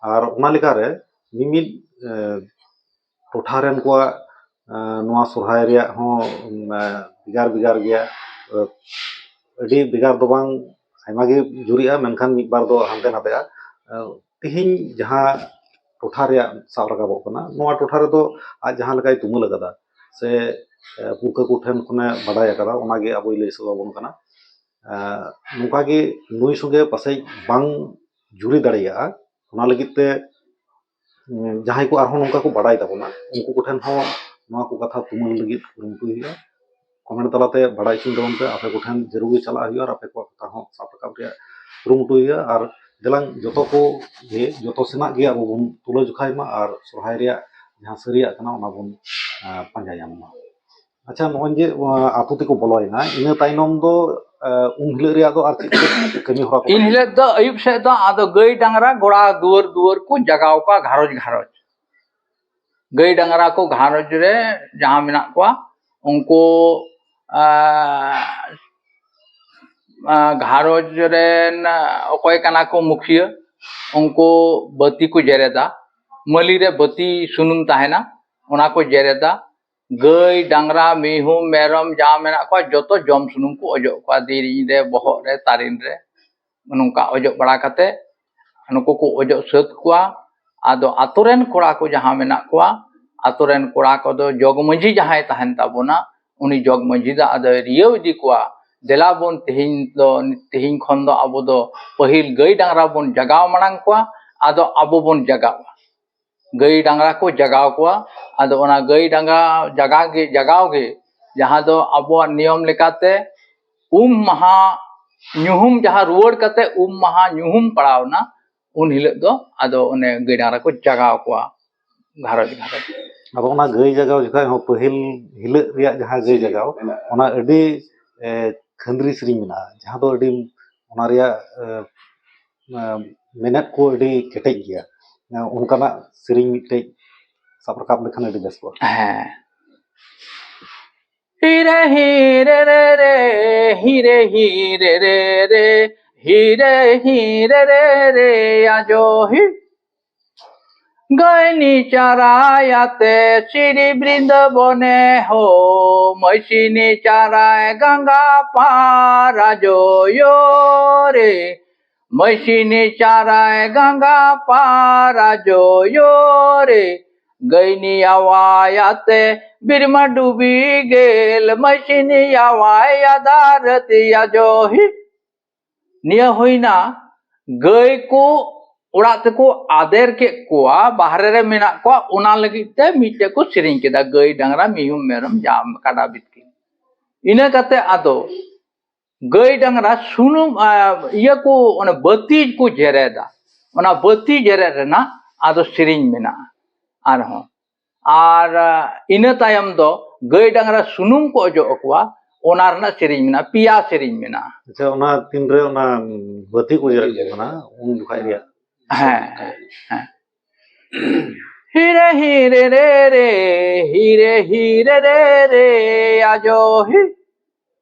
ᱟᱨ ᱚᱱᱟ ᱞᱮᱠᱟᱨᱮ ᱢᱤᱢᱤᱫ, ᱮ, ᱴᱚᱴᱷᱟ ᱨᱮᱱ ᱠᱚᱣᱟᱜ, ᱮ, ᱱᱚᱣᱟ ᱥᱚᱨᱦᱟᱭ ᱨᱮᱭᱟᱜ ᱦᱚᱸ, ᱩᱢ, ᱮ, ᱵᱷᱮᱜᱟᱨ ᱵᱷᱮᱜᱟᱨ ᱜᱮᱭᱟ᱾ ᱮ, ᱟᱹᱰᱤ ᱵᱷᱮᱜᱟᱨ ᱫᱚ ᱵᱟᱝ, ᱟᱭᱢᱟ ᱜᱮ ᱡᱩᱨᱤᱜᱼᱟ, ᱢᱮᱱᱠᱷᱟᱱ ᱢᱤᱫ ᱵᱟᱨ ᱫᱚ ᱦᱟᱱᱛᱮ ᱱᱟᱛᱮᱜᱼᱟ᱾ ᱮ, ᱛᱮᱦᱮᱧ ᱡᱟᱦᱟᱸ ᱴᱚᱴᱷᱟ ᱨᱮᱭᱟᱜ ᱥᱟᱵ ᱨᱟᱠᱟᱵᱚᱜ ᱠᱟᱱᱟ, ᱱᱚᱣᱟ ᱴᱚᱴᱷᱟ ᱨᱮᱫᱚ ᱟᱡ ᱡᱟᱦᱟᱸ ᱞᱮᱠᱟᱭ ᱛᱩᱢᱟᱹᱞ ᱟᱠᱟᱫᱟ ᱥᱮ, ᱮ, ᱯᱩᱨᱠᱷᱟᱹ ᱠᱚᱴᱷᱮᱱ ᱠᱷᱚᱱᱮ ᱵᱟᱰᱟᱭ ᱟᱠᱟᱫᱟ, ᱚᱱᱟᱜᱮ ᱟᱵᱚᱭ ᱞᱟᱹᱭ ᱥᱚᱫᱚᱨ ᱟᱵᱚᱱ ᱠᱟᱱᱟ᱾ ᱮ, ᱱᱚᱝᱠᱟ ᱜᱮ ᱱᱩᱭ ᱥᱚᱸᱜᱮ ᱯᱟᱥᱮᱡ ᱵᱟᱝ ᱡᱩᱨᱤ ᱫᱟᱲᱮᱭᱟᱜᱼᱟ, ᱚᱱᱟ ᱞᱟᱹᱜᱤᱫ ᱛᱮ, ᱩᱸ, ᱡᱟᱦᱟᱸᱭ ᱠᱚ ᱟᱨᱦᱚᱸ ᱱᱚᱝᱠᱟ ᱠᱚ ᱵᱟᱰᱟᱭ ᱛᱟᱵᱚᱱᱟ, ᱩᱱᱠᱩ ᱠᱚᱴᱷᱮᱱ ᱦᱚᱸ ᱱᱚᱣᱟ ᱠᱚ ᱠᱟᱛᱷᱟ ᱛᱩᱢᱟᱹᱞ ᱞᱟᱹᱜᱤᱫ ᱠᱩᱨᱩᱢᱩᱴᱩᱭ ᱦᱩᱭᱩᱜᱼᱟ᱾ ᱠᱚᱢᱮᱱᱴ ᱛᱟᱞᱟᱛᱮ ᱵᱟᱰᱟᱭ ᱦᱚᱪᱚᱧ ᱛᱟᱵᱚᱱ ᱯᱮ, ᱟᱯᱮ ᱠᱚᱴᱷᱮᱱ ᱡᱟᱹᱨᱩᱲ ᱜᱮ ᱪᱟᱞᱟᱜ ᱦᱩᱭᱩᱜᱼᱟ ᱟᱨ ᱟᱯᱮ ᱠᱚᱣᱟᱜ ᱠᱟᱛᱷᱟ ᱦᱚᱸ ᱥᱟᱵ ᱨᱟᱠᱟᱵ ᱨᱮᱭᱟᱜ ᱠᱩᱨᱩᱢᱩᱴᱩᱭ ᱦᱩᱭᱩᱜᱼᱟ᱾ ᱟᱨ ᱫᱮᱞᱟᱝ ᱡᱚᱛᱚ ᱠᱚ ᱜᱮ, ᱡᱚᱛᱚ ᱥᱮᱱᱟᱜ ᱜᱮ ᱟᱵᱚ ᱵᱚᱱ ᱛᱩᱞᱟᱹ ᱡᱚᱠᱷᱟᱭ ᱢᱟ ᱟᱨ ᱥᱚᱨᱦᱟᱭ ᱨᱮᱭᱟᱜ ᱡᱟᱦᱟᱸ ᱥᱟᱹᱨᱤᱭᱟᱜ ᱠᱟᱱᱟ, ᱚᱱᱟ ᱵᱚᱱ, ᱟᱸ, ᱯᱟᱸᱡᱟ ᱧᱟᱢ ᱢᱟ᱾ ᱟᱪᱪᱷᱟ, ᱱᱚᱜᱼᱚᱭ ᱡᱮ, ᱟᱸ, ᱟᱛᱳ ᱛᱮᱠᱚ ᱵᱚᱞᱚᱭᱮᱱᱟ, ᱤᱱᱟᱹ ᱛᱟᱭᱱᱚᱢ ᱫᱚ ᱩᱱ ᱦᱤᱞᱳᱜ ᱨᱮᱭᱟᱜ ᱫᱚ ᱟᱨ ᱪᱮᱫ ᱪᱮᱫ ᱠᱟᱹᱢᱤ ᱦᱚᱨᱟ ᱠᱚ? ᱤᱱ ᱦᱤᱞᱳᱜ ᱫᱚ ᱟᱹᱭᱩᱵ ᱥᱮᱫ ᱫᱚ ᱟᱫᱚ ᱜᱟᱹᱭ ᱰᱟᱝᱨᱟ ᱜᱚᱲᱟ ᱫᱩᱣᱟᱹᱨ ᱫᱩᱣᱟᱹᱨ ᱠᱚ ᱡᱟᱜᱟᱣ ᱠᱚᱣᱟ, ᱜᱷᱟᱨᱚᱸᱡᱽ ᱜᱷᱟᱨᱚᱸᱡᱽ᱾ ᱜᱟᱹᱭ ᱰᱟᱝᱨᱟ ᱠᱚ ᱜᱷᱟᱨᱚᱸᱡᱽ ᱨᱮ ᱡᱟᱦᱟᱸ ᱢᱮᱱᱟᱜ ᱠᱚᱣᱟ, ᱩᱱᱠᱩ ᱟᱨ ᱜᱷᱟᱨᱚᱸᱡᱽ ᱨᱮᱱ ᱚᱠᱚᱭ ᱠᱟᱱᱟ ᱠᱚ ᱢᱩᱠᱷᱤᱭᱟᱹ, ᱩᱱᱠᱩ ᱵᱟᱹᱛᱤ ᱠᱚ ᱡᱮᱨᱮᱫᱟ᱾ ᱢᱟᱹᱞᱤ ᱨᱮ ᱵᱟᱹᱛᱤ ᱥᱩᱱᱩᱢ ᱛᱟᱦᱮᱱᱟ, ᱚᱱᱟ ᱠᱚ ᱡᱮᱨᱮᱫᱟ᱾ ᱜᱟᱹᱭ ᱰᱟᱝᱨᱟ ᱢᱤᱦᱩ ᱢᱮᱨᱚᱢ ᱡᱟᱦᱟᱸ ᱢᱮᱱᱟᱜ ᱠᱚᱣᱟ, ᱡᱚᱛᱚ ᱡᱚᱢ ᱥᱩᱱᱩᱢ ᱠᱚ ᱚᱡᱚᱜ ᱠᱚᱣᱟ, ᱫᱮᱨᱮᱧ ᱨᱮ, ᱵᱚᱦᱚᱜ ᱨᱮ, ᱛᱟᱨᱮᱱ ᱨᱮ᱾ ᱱᱚᱝᱠᱟ ᱚᱡᱚᱜ ᱵᱟᱲᱟ ᱠᱟᱛᱮ ᱱᱩᱠᱩ ᱠᱚ ᱚᱡᱚᱜ ᱥᱟᱹᱛ ᱠᱚᱣᱟ᱾ ᱟᱫᱚ ᱟᱛᱳ ᱨᱮᱱ ᱠᱚᱲᱟ ᱠᱚ ᱡᱟᱦᱟᱸ ᱢᱮᱱᱟᱜ ᱠᱚᱣᱟ, ᱟᱛᱳ ᱨᱮᱱ ᱠᱚᱲᱟ ᱠᱚᱫᱚ ᱡᱚᱜᱽ ᱢᱟᱹᱡᱷᱤ ᱡᱟᱦᱟᱸᱭ ᱛᱟᱦᱮᱱ ᱛᱟᱵᱚᱱᱟ, ᱩᱱᱤ ᱡᱚᱜᱽ ᱢᱟᱹᱡᱷᱤ ᱫᱚ ᱟᱫᱚᱭ ᱨᱤᱭᱟᱹᱣ ᱤᱫᱤ ᱠᱚᱣᱟ, "ᱫᱮᱞᱟ ᱵᱚᱱ ᱛᱮᱦᱮᱧ ᱫᱚ, ᱛᱮᱦᱮᱧ ᱠᱷᱚᱱ ᱫᱚ ᱟᱵᱚ ᱫᱚ ᱯᱟᱹᱦᱤᱞ ᱜᱟᱹᱭ ᱰᱟᱝᱨᱟ ᱵᱚᱱ ᱡᱟᱜᱟᱣ ᱢᱟᱲᱟᱝ ᱠᱚᱣᱟ, ᱟᱫᱚ ᱟᱵᱚ ᱵᱚᱱ ᱡᱟᱜᱟᱣᱟ᱾" ᱜᱟᱹᱭ ᱰᱟᱝᱨᱟ ᱠᱚ ᱡᱟᱜᱟᱣ ᱠᱚᱣᱟ᱾ ᱟᱫᱚ ᱚᱱᱟ ᱜᱟᱹᱭ ᱰᱟᱝᱨᱟ ᱡᱟᱜᱟᱣ ᱜᱮ, ᱡᱟᱜᱟᱣ ᱜᱮ ᱡᱟᱦᱟᱸ ᱫᱚ ᱟᱵᱚᱣᱟᱜ ᱱᱤᱭᱚᱢ ᱞᱮᱠᱟᱛᱮ ᱩᱢ ᱢᱟᱦᱟ ᱧᱩᱦᱩᱢ, ᱡᱟᱦᱟᱸ ᱨᱩᱣᱟᱹᱲ ᱠᱟᱛᱮ ᱩᱢ ᱢᱟᱦᱟ ᱧᱩᱦᱩᱢ ᱯᱟᱲᱟᱣ ᱮᱱᱟ, ᱩᱱ ᱦᱤᱞᱳᱜ ᱫᱚ ᱟᱫᱚ ᱚᱱᱮ ᱜᱟᱹᱭ ᱰᱟᱝᱨᱟ ᱠᱚ ᱡᱟᱜᱟᱣ ᱠᱚᱣᱟ ᱜᱷᱟᱨᱚᱸᱡᱽ ᱜᱷᱟᱨᱚᱸᱡᱽ᱾ ᱟᱫᱚ ᱚᱱᱟ ᱜᱟᱹᱭ ᱡᱟᱜᱟᱣ ᱡᱚᱠᱷᱟᱡ ᱦᱚᱸ, ᱯᱟᱹᱦᱤᱞ ᱦᱤᱞᱳᱜ ᱨᱮᱭᱟᱜ ᱡᱟᱦᱟᱸ ᱜᱟᱹᱭ ᱡᱟᱜᱟᱣ, ᱚᱱᱟ ᱟᱹᱰᱤ ᱮ, ᱠᱷᱟᱹᱱᱫᱽᱨᱤ ᱥᱮᱨᱮᱧ ᱢᱮᱱᱟᱜᱼᱟ, ᱡᱟᱦᱟᱸ ᱫᱚ ᱟᱹᱰᱤ ᱚᱱᱟ ᱨᱮᱭᱟᱜ ᱮ, ᱮ, ᱢᱮᱱᱮᱛ ᱠᱚ ᱟᱹᱰᱤ ᱠᱮᱴᱮᱡ ᱜᱮᱭᱟ᱾ ᱮ, ᱚᱱᱠᱟᱱᱟᱜ ᱥᱮᱨᱮᱧ ᱢᱤᱫᱴᱮᱡ ᱥᱟᱵ ᱨᱟᱠᱟᱵ ᱞᱮᱠᱷᱟᱱ ᱟᱹᱰᱤ ᱵᱮᱥ ᱠᱚᱜᱼᱟ᱾ ᱦᱮᱸ᱾ ᱦᱤᱨᱮ ᱦᱤᱨᱮ ᱨᱮ ᱨᱮ, ᱦᱤᱨᱮ ᱦᱤᱨᱮ ᱨᱮ ᱨᱮ, ᱦᱤᱨᱮ ᱦᱤᱨᱮ ᱨᱮ ᱨᱮ, ᱟᱡᱚ ᱦᱤ᱾ ᱜᱟᱹᱭᱱᱤ ᱪᱟᱨᱟᱭᱟᱛᱮ ᱥᱤᱨᱤ ᱵᱨᱤᱱᱫᱟᱵᱚᱱᱮ ᱦᱳ, ᱢᱟᱹᱥᱤᱱᱤ ᱪᱟᱨᱟᱭ ᱜᱟᱝᱜᱟ ᱯᱟᱨ ᱟᱡᱚᱭᱳ ᱨᱮ᱾ ᱢᱟᱹᱥᱤᱱᱤ ᱪᱟᱨᱟᱭ ᱜᱟᱝᱜᱟ ᱯᱟᱨ ᱟᱡᱚᱭᱳ ᱨᱮ᱾ ᱜᱟᱹᱭᱱᱤ ᱟᱣᱟᱭᱟᱛᱮ ᱵᱤᱨᱢᱟ ᱰᱩᱵᱤ ᱜᱮᱞ, ᱢᱟᱹᱥᱤᱱᱤ ᱟᱣᱟᱭ ᱟᱫᱟᱨᱟᱛᱤ ᱟᱡᱚ ᱦᱤ᱾ ᱱᱤᱭᱟᱹ ᱦᱩᱭᱱᱟ ᱜᱟᱹᱭ ᱠᱚ ᱚᱲᱟᱜ ᱛᱮᱠᱚ ᱟᱫᱮᱨ ᱠᱮᱫ ᱠᱚᱣᱟ, ᱵᱟᱦᱨᱮ ᱨᱮ ᱢᱮᱱᱟᱜ ᱠᱚᱣᱟ, ᱚᱱᱟ ᱞᱟᱹᱜᱤᱫ ᱛᱮ ᱢᱤᱫᱴᱮᱡ ᱠᱚ ᱥᱮᱨᱮᱧ ᱠᱮᱫᱟ, ᱜᱟᱹᱭ ᱰᱟᱝᱨᱟ ᱢᱤᱦᱩ ᱢᱮᱨᱚᱢ ᱡᱟᱢ ᱠᱟᱰᱟ ᱵᱤᱛᱠᱤᱱ᱾ ᱤᱱᱟᱹ ᱠᱟᱛᱮ ᱟᱫᱚ ᱜᱟᱹᱭ ᱰᱟᱝᱨᱟ ᱥᱩᱱᱩᱢ, ᱟ, ᱤᱭᱟᱹ ᱠᱚ, ᱚᱱᱟ ᱵᱟᱹᱛᱤ ᱠᱚ ᱡᱮᱨᱮᱫᱟ, ᱚᱱᱟ ᱵᱟᱹᱛᱤ ᱡᱮᱨᱮᱫ ᱨᱮᱱᱟᱜ ᱟᱫᱚ ᱥᱮᱨᱮᱧ ᱢᱮᱱᱟᱜᱼᱟ ᱟᱨᱦᱚᱸ᱾ ᱟᱨ ᱟ, ᱤᱱᱟᱹ ᱛᱟᱭᱚᱢ ᱫᱚ ᱜᱟᱹᱭ ᱰᱟᱝᱨᱟ ᱥᱩᱱᱩᱢ ᱠᱚ ᱚᱡᱚᱜ ᱟᱠᱚᱣᱟ, ᱚᱱᱟ ᱨᱮᱱᱟᱜ ᱥᱮᱨᱮᱧ ᱢᱮᱱᱟᱜᱼᱟ, ᱯᱮᱭᱟ ᱥᱮᱨᱮᱧ ᱢᱮᱱᱟᱜᱼᱟ᱾ ᱟᱪᱪᱷᱟ, ᱚᱱᱟ ᱛᱤᱱᱨᱮ ᱚᱱᱟ ᱵᱟᱹᱛᱤ ᱠᱚ ᱡᱮᱨᱮᱫ ᱠᱟᱱᱟ ᱩᱱ ᱡᱚᱠᱷᱟᱡ ᱨᱮᱭᱟᱜ? ᱦᱮᱸ, ᱦᱮᱸ᱾ ᱦᱤᱨᱮ ᱦᱤᱨᱮ ᱨᱮ ᱨᱮ, ᱦᱤᱨᱮ ᱦᱤᱨᱮ ᱨᱮ ᱨᱮ, ᱟᱡᱚ ᱦᱤ᱾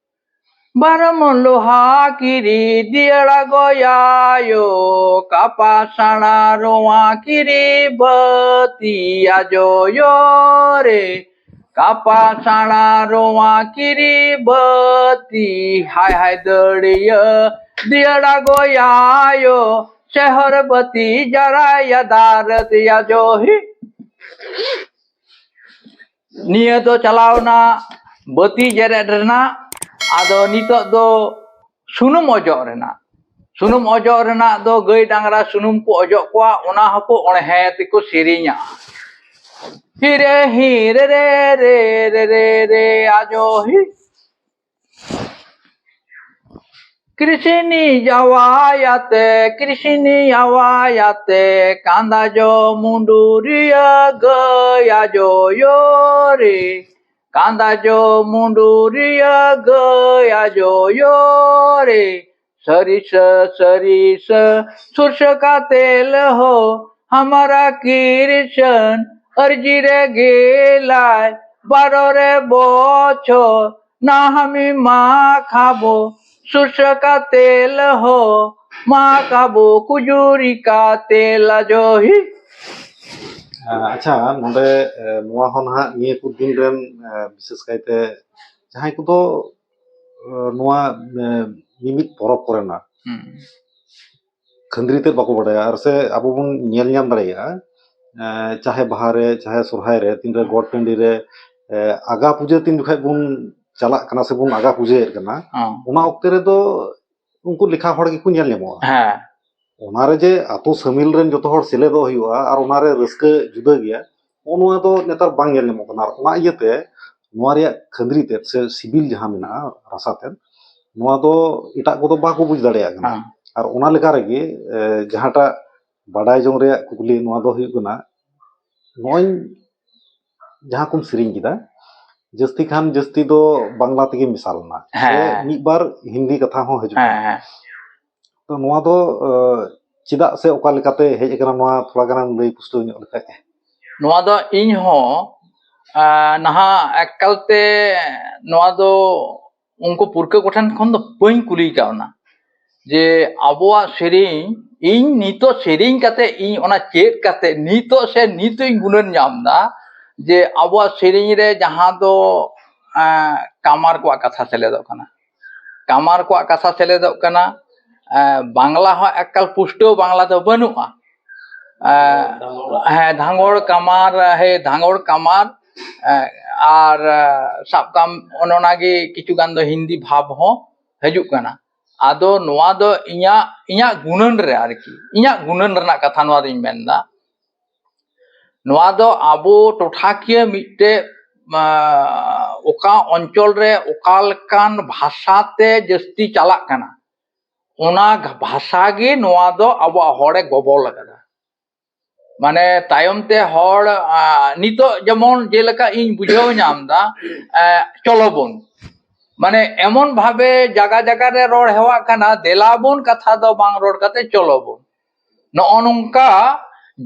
ᱵᱟᱨᱚᱢ ᱞᱳᱦᱟ ᱠᱤᱨᱤ ᱫᱤᱭᱟᱲᱟ ᱜᱚᱭᱟᱭᱳ, ᱠᱟᱯᱟ ᱥᱟᱬᱟ ᱨᱚᱣᱟ ᱠᱤᱨᱤ ᱵᱟᱹᱛᱤ ᱟᱡᱚᱭᱳ ᱨᱮ, ᱠᱟᱯᱟ ᱥᱟᱬᱟ ᱨᱚᱣᱟ ᱠᱤᱨᱤ ᱵᱟᱹᱛᱤ, ᱦᱟᱭ ᱦᱟᱭ ᱫᱟᱹᱲᱤᱭᱟᱹ ᱫᱤᱭᱟᱲᱟ ᱜᱚᱭᱟᱭᱳ, ᱥᱮᱦᱚᱨ ᱵᱟᱹᱛᱤ ᱡᱟᱨᱟᱭᱟ ᱫᱟᱨ ᱫᱤᱭᱟ ᱡᱚᱦᱤ᱾ ᱱᱤᱭᱟᱹ ᱫᱚ ᱪᱟᱞᱟᱣᱱᱟ ᱵᱟᱹᱛᱤ ᱡᱮᱨᱮᱫ ᱨᱮᱱᱟᱜ᱾ ᱟᱫᱚ ᱱᱤᱛᱚᱜ ᱫᱚ ᱥᱩᱱᱩᱢ ᱚᱡᱚᱜ ᱨᱮᱱᱟᱜ᱾ ᱥᱩᱱᱩᱢ ᱚᱡᱚᱜ ᱨᱮᱱᱟᱜ ᱫᱚ ᱜᱟᱹᱭ ᱰᱟᱝᱨᱟ ᱥᱩᱱᱩᱢ ᱠᱚ ᱚᱡᱚᱜ ᱠᱚᱣᱟ, ᱚᱱᱟ ᱦᱚᱸᱠᱚ ᱚᱬᱦᱮ ᱛᱮᱠᱚ ᱥᱮᱨᱮᱧᱟ᱾ ᱦᱤᱨᱮ ᱦᱤᱨᱮ ᱨᱮ ᱨᱮ ᱨᱮ ᱨᱮ ᱟᱡᱚ ᱦᱤ᱾ ᱠᱨᱤᱥᱤᱱᱤ ᱡᱟᱣᱟᱭᱟᱛᱮ, ᱠᱨᱤᱥᱤᱱᱤ ᱡᱟᱣᱟᱭᱟᱛᱮ, ᱠᱟᱸᱫᱟ ᱡᱚ ᱢᱩᱸᱰᱩᱨᱤᱭᱟᱹ ᱜᱟᱹᱭ ᱟᱡᱚᱭᱳ ᱨᱮ, ᱠᱟᱸᱫᱟ ᱡᱚ ᱢᱩᱸᱰᱩᱨᱤᱭᱟᱹ ᱜᱟᱹᱭ ᱟᱡᱚᱭᱳ ᱨᱮ, ᱥᱟᱹᱨᱤ ᱥᱟᱹ, ᱥᱟᱹᱨᱤ ᱥᱟᱹ, ᱥᱩᱨᱥᱟᱹ ᱠᱟᱛᱮ ᱞᱮᱦᱚ, ᱦᱟᱢᱟᱨᱟ ᱠᱤᱨᱤᱥᱟᱹᱱ, ᱟᱹᱨᱡᱤ ᱨᱮ ᱜᱮᱞᱟᱭ, ᱵᱟᱨᱚ ᱨᱮ ᱵᱚᱪᱷᱚᱨ, ᱱᱟᱦᱟᱢᱤ ᱢᱟ ᱠᱷᱟᱵᱚ, ᱥᱩᱨᱥᱟᱹ ᱠᱟᱛᱮ ᱞᱮᱦᱚ, ᱢᱟ ᱠᱷᱟᱵᱚ, ᱠᱩᱡᱩᱨᱤ ᱠᱟᱛᱮ ᱞᱟᱡᱚᱦᱤ᱾ ᱟᱪᱪᱷᱟ, ᱱᱚᱰᱮ ᱮ, ᱱᱚᱣᱟ ᱦᱚᱸ ᱱᱟᱦᱟᱜ ᱱᱤᱭᱟᱹ ᱠᱚ ᱫᱤᱱ ᱨᱮᱱ ᱮ, ᱵᱤᱥᱮᱥ ᱠᱟᱭᱛᱮ ᱡᱟᱦᱟᱸᱭ ᱠᱚᱫᱚ ᱮ, ᱱᱚᱣᱟ ᱮ, ᱢᱤᱢᱤᱫ ᱯᱚᱨᱚᱵᱽ ᱠᱚᱨᱮᱱᱟᱜ ᱦᱩᱸ᱾ ᱠᱷᱟᱹᱱᱫᱽᱨᱤ ᱛᱮᱫ ᱵᱟᱠᱚ ᱵᱟᱰᱟᱭᱟ᱾ ᱟᱨ ᱥᱮ ᱟᱵᱚ ᱵᱚᱱ ᱧᱮᱞ ᱧᱟᱢ ᱫᱟᱲᱮᱭᱟᱜᱼᱟ, ᱮ, ᱪᱟᱦᱮ ᱵᱟᱦᱟ ᱨᱮ, ᱪᱟᱦᱮ ᱥᱚᱨᱦᱟᱭ ᱨᱮ, ᱛᱤᱱᱨᱮ ᱜᱚᱴ ᱴᱟᱺᱰᱤ ᱨᱮ ᱮ, ᱟᱜᱟ ᱯᱩᱡᱟᱹ ᱛᱤᱱ ᱡᱚᱠᱷᱟᱡ ᱵᱚᱱ ᱪᱟᱞᱟᱜ ᱠᱟᱱᱟ ᱥᱮᱵᱚᱱ ᱟᱜᱟ ᱯᱩᱡᱟᱹᱭᱮᱫ ᱠᱟᱱᱟ, ᱦᱚᱸ᱾ ᱚᱱᱟ ᱚᱠᱛᱮ ᱨᱮᱫᱚ ᱩᱱᱠᱩ ᱞᱮᱠᱷᱟ ᱦᱚᱲ ᱜᱮᱠᱚ ᱧᱮᱞ ᱧᱟᱢᱚᱜᱼᱟ᱾ ᱦᱮᱸ᱾ ᱚᱱᱟᱨᱮ ᱡᱮ ᱟᱛᱳ ᱥᱟᱹᱢᱤᱞ ᱨᱮᱱ ᱡᱚᱛᱚ ᱦᱚᱲ ᱥᱮᱞᱮᱫᱚᱜ ᱦᱩᱭᱩᱜᱼᱟ ᱟᱨ ᱚᱱᱟᱨᱮ ᱨᱟᱹᱥᱠᱟᱹ ᱡᱩᱫᱟᱹ ᱜᱮᱭᱟ, ᱱᱚᱜᱼᱚ ᱱᱚᱣᱟ ᱫᱚ ᱱᱮᱛᱟᱨ ᱵᱟᱝ ᱧᱮᱞ ᱧᱟᱢᱚᱜ ᱠᱟᱱᱟ᱾ ᱟᱨ ᱚᱱᱟ ᱤᱭᱟᱹᱛᱮ ᱱᱚᱣᱟ ᱨᱮᱭᱟᱜ ᱠᱷᱟᱹᱱᱫᱽᱨᱤ ᱛᱮᱫ ᱥᱮ ᱥᱤᱵᱤᱞ ᱡᱟᱦᱟᱸ ᱢᱮᱱᱟᱜᱼᱟ ᱨᱟᱥᱟ ᱛᱮᱫ, ᱱᱚᱣᱟ ᱫᱚ ᱮᱴᱟᱜ ᱠᱚᱫᱚ ᱵᱟᱠᱚ ᱵᱩᱡᱽ ᱫᱟᱲᱮᱭᱟᱜ ᱠᱟᱱᱟ᱾ ᱦᱮᱸ᱾ ᱟᱨ ᱚᱱᱟ ᱞᱮᱠᱟ ᱨᱮᱜᱮ ᱮ, ᱡᱟᱦᱟᱸᱴᱟᱜ ᱵᱟᱰᱟᱭ ᱡᱚᱝ ᱨᱮᱭᱟᱜ ᱠᱩᱠᱞᱤ ᱱᱚᱣᱟ ᱫᱚ ᱦᱩᱭᱩᱜ ᱠᱟᱱᱟ, ᱱᱚᱜᱼᱚᱭ ᱡᱟᱦᱟᱸ ᱠᱚᱢ ᱥᱮᱨᱮᱧ ᱠᱮᱫᱟ, ᱡᱟᱹᱥᱛᱤ ᱠᱷᱟᱱ ᱡᱟᱹᱥᱛᱤ ᱫᱚ ᱵᱟᱝᱞᱟ ᱛᱮᱜᱮ ᱢᱮᱥᱟᱞ ᱮᱱᱟ᱾ ᱦᱮᱸ᱾ ᱥᱮ ᱢᱤᱫ ᱵᱟᱨ ᱦᱤᱱᱫᱤ ᱠᱟᱛᱷᱟ ᱦᱚᱸ ᱦᱤᱡᱩᱜ ᱦᱮᱸ, ᱠᱟᱱᱟ᱾ ᱦᱮᱸ᱾ ᱛᱚ ᱱᱚᱣᱟ ᱫᱚ, ᱟᱸ, ᱪᱮᱫᱟᱜ ᱥᱮ ᱚᱠᱟ ᱞᱮᱠᱟᱛᱮ ᱦᱮᱡ ᱟᱠᱟᱱᱟ, ᱱᱚᱣᱟ ᱛᱷᱚᱲᱟ ᱜᱟᱱᱮᱢ ᱞᱟᱹᱭ ᱯᱩᱥᱴᱟᱹᱣ ᱧᱚᱜ ᱞᱮᱠᱷᱟᱡ? ᱱᱚᱣᱟ ᱫᱚ ᱤᱧ ᱦᱚᱸ, ᱟᱸ, ᱱᱟᱦᱟᱜ ᱮᱠᱟᱞᱛᱮ ᱱᱚᱣᱟ ᱫᱚ ᱩᱱᱠᱩ ᱯᱩᱨᱠᱷᱟᱹ ᱠᱚᱴᱷᱮᱱ ᱠᱷᱚᱱ ᱫᱚ ᱵᱟᱹᱧ ᱠᱩᱞᱤ ᱠᱟᱣᱱᱟ᱾ ᱡᱮ ᱟᱵᱚᱣᱟᱜ ᱥᱮᱨᱮᱧ, ᱤᱧ ᱱᱤᱛᱚᱜ ᱥᱮᱨᱮᱧ ᱠᱟᱛᱮ ᱤᱧ ᱚᱱᱟ ᱪᱮᱫ ᱠᱟᱛᱮ ᱱᱤᱛᱚᱜ ᱥᱮ ᱱᱤᱛᱚᱜ ᱤᱧ ᱜᱩᱱᱟᱹᱱ ᱧᱟᱢ ᱮᱫᱟ ᱡᱮ ᱟᱵᱚᱣᱟᱜ ᱥᱮᱨᱮᱧ ᱨᱮ ᱡᱟᱦᱟᱸ ᱫᱚ, ᱮᱸ, ᱠᱟᱢᱟᱨ ᱠᱚᱣᱟᱜ ᱠᱟᱛᱷᱟ ᱥᱮᱞᱮᱫᱚᱜ ᱠᱟᱱᱟ, ᱠᱟᱢᱟᱨ ᱠᱚᱣᱟᱜ ᱠᱟᱛᱷᱟ ᱥᱮᱞᱮᱫᱚᱜ ᱠᱟᱱᱟ᱾ ᱮᱸ, ᱵᱟᱝᱞᱟ ᱦᱚᱸ ᱮᱠᱟᱞ ᱯᱩᱥᱴᱟᱹᱣ ᱵᱟᱝᱞᱟ ᱫᱚ ᱵᱟᱹᱱᱩᱜᱼᱟ᱾ ᱮᱸ, ᱦᱮᱸ, ᱫᱷᱟᱸᱜᱚᱲ ᱠᱟᱢᱟᱨ, ᱦᱮᱸ, ᱫᱷᱟᱸᱜᱚᱲ ᱠᱟᱢᱟᱨ, ᱮᱸ, ᱟᱨ, ᱮᱸ, ᱥᱟᱵ ᱠᱟᱢ ᱚᱱᱮ ᱚᱱᱟᱜᱮ ᱠᱤᱪᱷᱩ ᱜᱟᱱ ᱫᱚ ᱦᱤᱱᱫᱤ ᱵᱷᱟᱵᱽ ᱦᱚᱸ ᱦᱤᱡᱩᱜ ᱠᱟᱱᱟ᱾ ᱟᱫᱚ ᱱᱚᱣᱟ ᱫᱚ ᱤᱧᱟᱹᱜ, ᱤᱧᱟᱹᱜ ᱜᱩᱱᱟᱹᱱ ᱨᱮ ᱟᱨᱠᱤ, ᱤᱧᱟᱹᱜ ᱜᱩᱱᱟᱹᱱ ᱨᱮᱱᱟᱜ ᱠᱟᱛᱷᱟ ᱱᱚᱣᱟ ᱫᱚᱧ ᱢᱮᱱᱫᱟ᱾ ᱱᱚᱣᱟ ᱫᱚ ᱟᱵᱚ ᱴᱚᱴᱷᱟᱠᱤᱭᱟᱹ ᱢᱤᱫᱴᱮᱡ, ᱟᱸ, ᱚᱠᱟ ᱚᱧᱪᱚᱞ ᱨᱮ ᱚᱠᱟ ᱞᱮᱠᱟᱱ ᱵᱷᱟᱥᱟ ᱛᱮ ᱡᱟᱹᱥᱛᱤ ᱪᱟᱞᱟᱜ ᱠᱟᱱᱟ, ᱚᱱᱟ ᱵᱷᱟᱥᱟ ᱜᱮ ᱱᱚᱣᱟ ᱫᱚ ᱟᱵᱚᱣᱟᱜ ᱦᱚᱲᱮ ᱜᱚᱵᱚᱞ ᱟᱠᱟᱫᱟ᱾ ᱢᱟᱱᱮ ᱛᱟᱭᱚᱢ ᱛᱮ ᱦᱚᱲ, ᱟᱸ, ᱱᱤᱛᱚᱜ ᱡᱮᱢᱚᱱ ᱡᱮᱞᱮᱠᱟ ᱤᱧ ᱵᱩᱡᱷᱟᱹᱣ ᱧᱟᱢ ᱮᱫᱟ, ᱮᱸ, ᱪᱚᱞᱚ ᱵᱚᱱ, ᱢᱟᱱᱮ ᱮᱢᱚᱱ ᱵᱷᱟᱵᱮ ᱡᱟᱜᱟ ᱡᱟᱜᱟ ᱨᱮ ᱨᱚᱲ ᱦᱮᱣᱟᱜ ᱠᱟᱱᱟ, ᱫᱮᱞᱟ ᱵᱚᱱ ᱠᱟᱛᱷᱟ ᱫᱚ ᱵᱟᱝ ᱨᱚᱲ ᱠᱟᱛᱮ ᱪᱚᱞᱚ ᱵᱚᱱ᱾ ᱱᱚᱜᱼᱚ ᱱᱚᱝᱠᱟ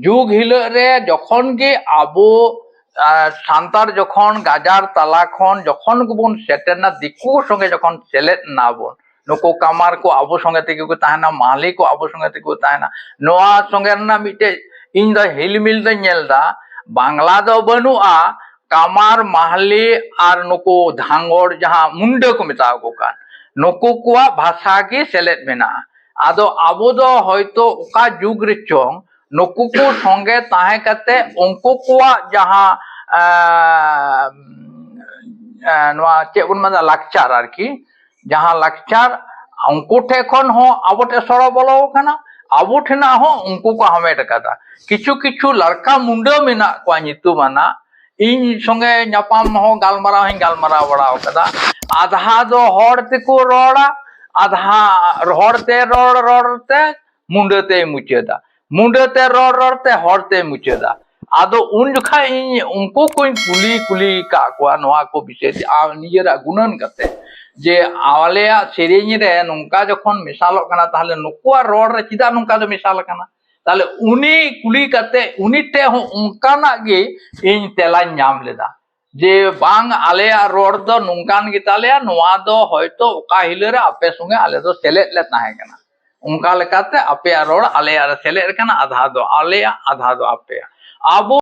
ᱡᱩᱜᱽ ᱦᱤᱞᱳᱜ ᱨᱮ ᱡᱚᱠᱷᱚᱱ ᱜᱮ ᱟᱵᱚ, ᱟᱸ, ᱥᱟᱱᱛᱟᱲ ᱡᱚᱠᱷᱚᱱ ᱜᱟᱡᱟᱲ ᱛᱟᱞᱟ ᱠᱷᱚᱱ ᱡᱚᱠᱷᱚᱱ ᱜᱮᱵᱚᱱ ᱥᱮᱴᱮᱨᱱᱟ, ᱫᱤᱠᱩ ᱥᱚᱸᱜᱮ ᱡᱚᱠᱷᱚᱱ ᱥᱮᱞᱮᱫ ᱱᱟᱵᱚᱱ, ᱱᱩᱠᱩ ᱠᱟᱢᱟᱨ ᱠᱚ ᱟᱵᱚ ᱥᱚᱸᱜᱮ ᱛᱮᱜᱮ ᱠᱚ ᱛᱟᱦᱮᱱᱟ, ᱢᱟᱦᱞᱮ ᱠᱚ ᱟᱵᱚ ᱥᱚᱸᱜᱮ ᱛᱮᱜᱮ ᱠᱚ ᱛᱟᱦᱮᱱᱟ᱾ ᱱᱚᱣᱟ ᱥᱚᱸᱜᱮ ᱨᱮᱱᱟᱜ ᱢᱤᱫᱴᱮᱡ ᱤᱧ ᱫᱚ ᱦᱤᱞᱢᱤᱞ ᱫᱚᱧ ᱧᱮᱞ ᱮᱫᱟ, ᱵᱟᱝᱞᱟ ᱫᱚ ᱵᱟᱹᱱᱩᱜᱼᱟ, ᱠᱟᱢᱟᱨ, ᱢᱟᱦᱞᱮ ᱟᱨ ᱱᱩᱠᱩ ᱫᱷᱟᱸᱜᱚᱲ, ᱡᱟᱦᱟᱸ ᱢᱩᱱᱰᱟᱹ ᱠᱚ ᱢᱮᱛᱟ ᱠᱚ ᱠᱟᱱ, ᱱᱩᱠᱩ ᱠᱚᱣᱟᱜ ᱵᱷᱟᱥᱟ ᱜᱮ ᱥᱮᱞᱮᱫ ᱢᱮᱱᱟᱜᱼᱟ᱾ ᱟᱫᱚ ᱟᱵᱚ ᱫᱚ ᱦᱚᱭᱛᱳ ᱚᱠᱟ ᱡᱩᱜᱽ ᱨᱮᱪᱚᱝ ᱱᱩᱠᱩ ᱠᱚ ᱥᱚᱸᱜᱮ ᱛᱟᱦᱮᱸ ᱠᱟᱛᱮ ᱩᱱᱠᱩ ᱠᱚᱣᱟᱜ ᱡᱟᱦᱟᱸ, ᱮᱸ, ᱮᱸ, ᱱᱚᱣᱟ ᱪᱮᱫ ᱵᱚᱱ ᱢᱮᱱᱟ, ᱞᱟᱠᱪᱟᱨ ᱟᱨᱠᱤ, ᱡᱟᱦᱟᱸ ᱞᱟᱠᱪᱟᱨ ᱩᱱᱠᱩ ᱴᱷᱮᱱ ᱠᱷᱚᱱ ᱦᱚᱸ ᱟᱵᱚ ᱴᱷᱮᱱ ᱥᱚᱲᱚ ᱵᱚᱞᱚ ᱟᱠᱟᱱᱟ, ᱟᱵᱚ ᱴᱷᱮᱱᱟᱜ ᱦᱚᱸ ᱩᱱᱠᱩ ᱠᱚ ᱦᱟᱢᱮᱴ ᱟᱠᱟᱫᱟ᱾ ᱠᱤᱪᱷᱩ ᱠᱤᱪᱷᱩ ᱞᱟᱲᱠᱟ ᱢᱩᱱᱰᱟᱹ ᱢᱮᱱᱟᱜ ᱠᱚᱣᱟ ᱧᱩᱛᱩᱢᱟᱱᱟᱜ, ᱤᱧ ᱥᱚᱸᱜᱮ ᱧᱟᱯᱟᱢ ᱦᱚᱸ ᱜᱟᱞᱢᱟᱨᱟᱣ ᱦᱚᱸᱧ ᱜᱟᱞᱢᱟᱨᱟᱣ ᱵᱟᱲᱟ ᱟᱠᱟᱫᱟ᱾ ᱟᱫᱷᱟ ᱫᱚ ᱦᱚᱲ ᱛᱮᱠᱚ ᱨᱚᱲᱟ, ᱟᱫᱷᱟ ᱦᱚᱲ ᱛᱮ ᱨᱚᱲ ᱨᱚᱲ ᱛᱮ ᱢᱩᱱᱰᱟᱹ ᱛᱮᱭ ᱢᱩᱪᱟᱹᱫᱟ, ᱢᱩᱱᱰᱟᱹ ᱛᱮ ᱨᱚᱲ ᱨᱚᱲ ᱛᱮ ᱦᱚᱲ ᱛᱮᱭ ᱢᱩᱪᱟᱹᱫᱟ᱾ ᱟᱫᱚ ᱩᱱ ᱡᱚᱠᱷᱟᱡ ᱤᱧ ᱩᱱᱠᱩ ᱠᱚᱧ ᱠᱩᱞᱤ ᱠᱩᱞᱤ ᱠᱟᱜ ᱠᱚᱣᱟ ᱱᱚᱣᱟ ᱠᱚ ᱵᱤᱥᱚᱭ ᱛᱮ, ᱟᱨ ᱱᱤᱡᱮᱨᱟᱜ ᱜᱩᱱᱟᱹᱱ ᱠᱟᱛᱮ, ᱡᱮ ᱟᱞᱮᱭᱟᱜ ᱥᱮᱨᱮᱧ ᱨᱮ ᱱᱚᱝᱠᱟ ᱡᱚᱠᱷᱚᱱ ᱢᱮᱥᱟᱞᱚᱜ ᱠᱟᱱᱟ, ᱛᱟᱦᱞᱮ ᱱᱩᱠᱩᱣᱟᱜ ᱨᱚᱲ ᱨᱮ ᱪᱮᱫᱟᱜ ᱱᱚᱝᱠᱟ ᱫᱚ ᱢᱮᱥᱟᱞ ᱟᱠᱟᱱᱟ? ᱛᱟᱦᱞᱮ ᱩᱱᱤ ᱠᱩᱞᱤ ᱠᱟᱛᱮ ᱩᱱᱤ ᱴᱷᱮᱡ ᱦᱚᱸ ᱚᱱᱠᱟᱱᱟᱜ ᱜᱮ ᱤᱧ ᱛᱮᱞᱟᱧ ᱧᱟᱢ ᱞᱮᱫᱟ, ᱡᱮ ᱵᱟᱝ, ᱟᱞᱮᱭᱟᱜ ᱨᱚᱲ ᱫᱚ ᱱᱚᱝᱠᱟᱱ ᱜᱮᱛᱟᱞᱮᱭᱟ, ᱱᱚᱣᱟ ᱫᱚ ᱦᱚᱭᱛᱳ ᱚᱠᱟ ᱦᱤᱞᱳ ᱨᱮ ᱟᱯᱮ ᱥᱚᱸᱜᱮ ᱟᱞᱮ ᱫᱚ ᱥᱮᱞᱮᱫ ᱞᱮ ᱛᱟᱦᱮᱸ ᱠᱟᱱᱟ, ᱚᱱᱠᱟ ᱞᱮᱠᱟᱛᱮ ᱟᱯᱮᱭᱟᱜ ᱨᱚᱲ ᱟᱞᱮᱭᱟᱜ ᱨᱮ ᱥᱮᱞᱮᱫ ᱠᱟᱱᱟ, ᱟᱫᱷᱟ ᱫᱚ ᱟᱞᱮᱭᱟᱜ, ᱟᱫᱷᱟ ᱫᱚ ᱟᱯᱮᱭᱟᱜ᱾ ᱟᱵᱚ